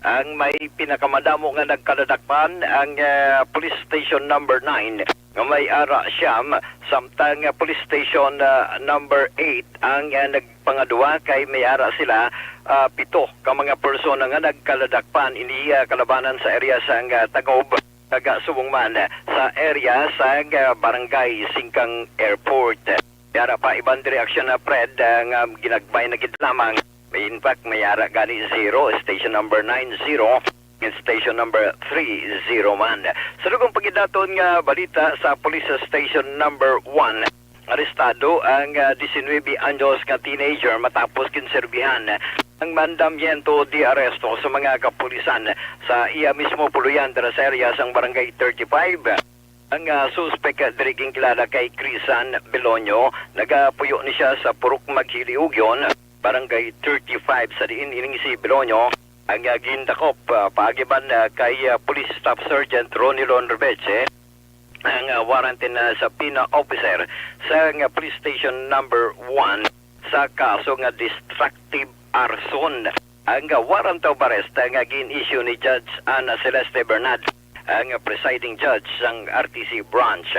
Ang may pinakamadamo nga nagkaladakpan ang, ah, Police Station Number Nine, nga may ara siyam, samtang, ah, Police Station, ah, Number Eight ang, ah, nagpangadua kay may ara sila, ah, pito ka mga persona nga nagkaladakpan. Ini, ah, kalabanan sa area sang, ah, Tagob, kag, ah, subong man, ah, sa area sang, ah, Barangay Singkang Airport. May ara pa iban diri, Aksyon, ah, Fred, ah, nga ginagbay na gid lamang. May, in fact, may ara gani zero, station number nine zero, and station number three zero man. Sa dugong paghidaton nga balita sa Police Station number one, arestado ang, ah, diecinuebe anyos nga teenager matapos ginserbihan ang mandamiento de arresto sa mga kapulisan sa iya mismo puluyan dira sa area sang Barangay thirty-five. Ang, ah, suspek, ah, diri ginkilala kay Crisan Belonio, nagapuyo ni siya sa Purok Maghili, Ugyon. Barangay thirty-five, sa diin ining si Belonio ang, ah, gindakop, ah, paagi man, ah, kay, ah, Police Staff Sergeant Ronilon Rebeche ang, ah, warrant in, ah, subpoena officer sa, ah, Police Station Number One sa kaso nga destructive arson. Ang, ah, warrant of arrest, ah, nga gin-issue ni Judge Ana Celeste Bernad, ang, ah, presiding judge sang R T C Branch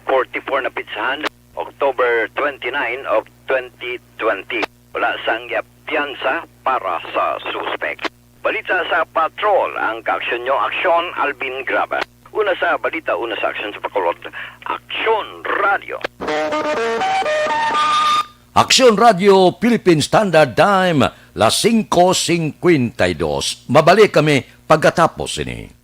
forty-four na petsahan, October twenty-nine of twenty twenty. Wala sang piyansa para sa suspek. Balita sa Patrol, ang kaaksyon nyo, Aksyon Alvin Graba. Una sa balita, una sa aksyon sa Bacolod, Aksyon Radio. Aksyon Radio Philippine Standard Time, las singko singkwenta y dos. Mabalik kami pagkatapos sini.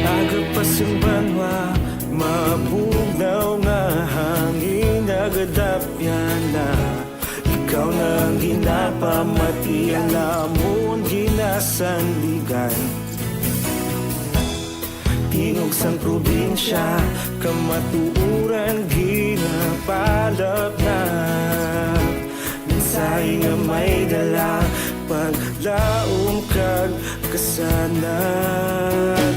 Aga pa sing banwa, mabugnaw nga hangin, nagadapyan na. Ikaw na ang ginapamati, ang amon ginasandigan. Tingog sang probinsya, kamatuoran ginapalapnap. Mensahe nga may dala, paglaom kag kasanag.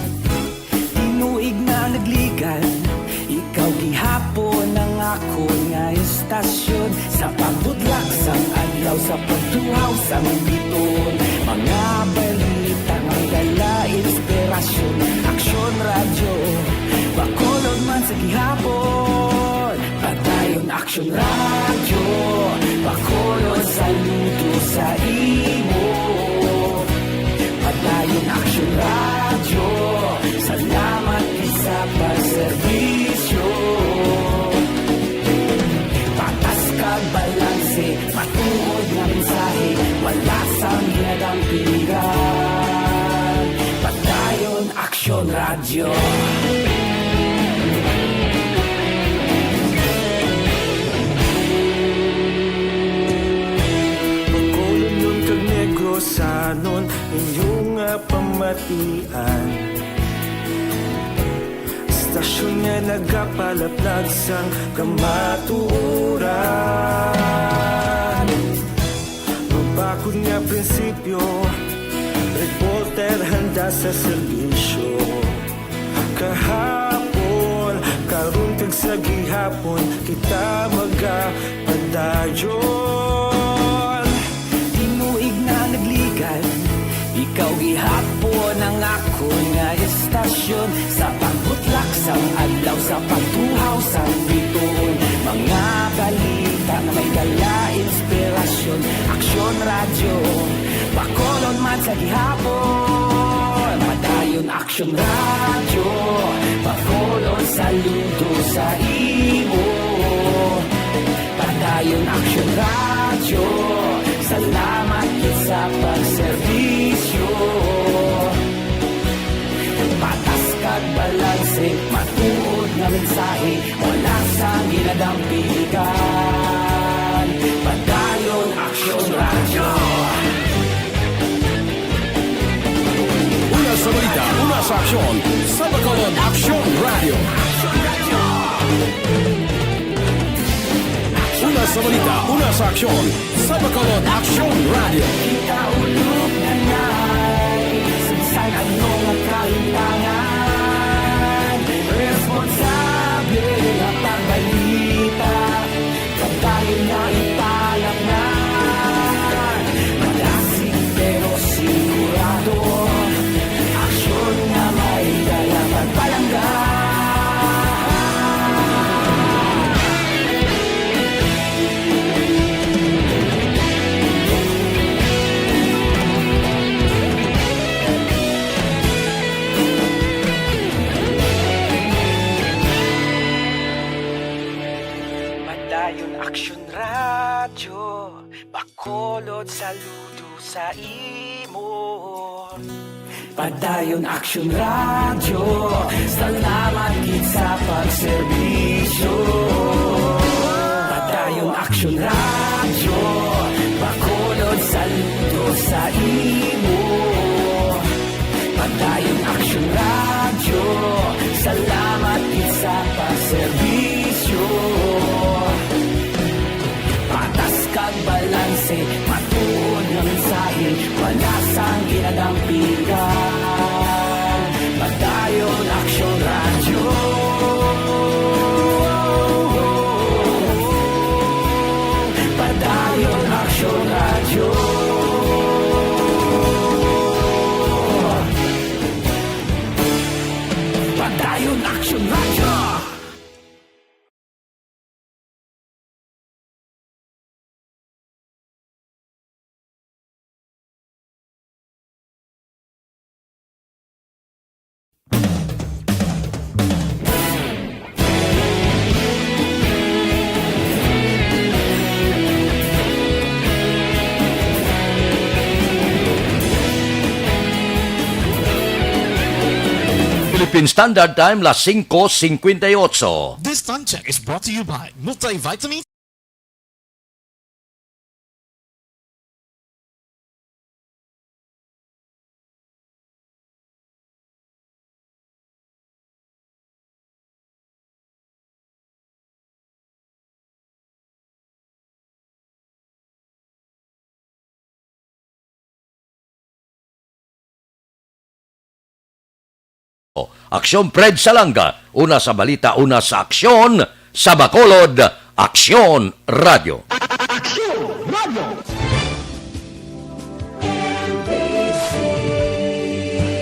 Tinuig na nagligad, ikaw gihapon ang akon nga istasyon. Sa pagbutlak sang adlaw, sa pagtuhaw sang biton, mga balita nga may dala inspirasyon. Aksyon Radyo, Bacolod man sa gihapon. Padayon Aksyon Radyo, Bacolod, saludo sa imo. Padayon Aksyon Radyo, salamat gid sa pagserbisyo. Patas kag balanse, matuod nga mensahe, wala sang ginadampigan. Padayon Aksyon Radyo. Bacolodnon kag Negrosanon, inyo nga pamatian. Istasyon nga nagapalaplag sang kamatuoran. Mabakod nga prinsipyo, reporter handa sa serbisyo. Kahapon, karon kag sa gihapon, kita magapadayon. Tinuig na nagligad, ikaw gihapon ang akon nga istasyon. Sa pagbutlak sang adlaw, sa pagtuhaw sang biton, mga balita nga may dala inspirasyon. Aksyon Radyo, Bacolod man sa gihapon. Padayon Aksyon Radyo, Bacolod, saludo sa imo. Padayon Aksyon Radyo, salamat gid sa pagserbisyo. Patas kag balanse, matuod nga mensahe, wala sang ginadampigan. Padayon Aksyon Radyo. Una sa balita, una sa aksyon, sa Bacolod Aksyon Radyo. Una sa balita, una sa aksyon, sa Bacolod Aksyon Radyo. Kita ulog na nai, sa ano nga kahitangan, responsable nga pagbalita. Padayon nga ipalapngan, madasig pero sigurado. Aksyon nga may dala pagpalangga. Saludo sa imo. Padayon Aksyon Radyo, salamat gid sa pagserbisyo. Padayon Aksyon Radyo, Bacolod, saludo sa imo. Padayon Aksyon Radyo, salamat gid sa pagserbisyo. Patas kag balanse, matuod nga mensahe, wala sang ginadampigan. Padayon Aksyon Radyo. Padayon Aksyon Radyo. Padayon Aksyon Radyo. Philippine Standard Time, las singko singkwenta y ocho. This time check is brought to you by Multivitamin. Aksyon Fred Salanga, una sa balita, una sa aksyon, sa Bacolod, Aksyon Radyo. Aksyon Radyo.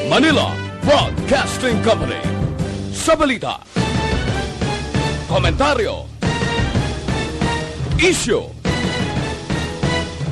Manila Broadcasting Company. Sa balita, komentaryo, isyu,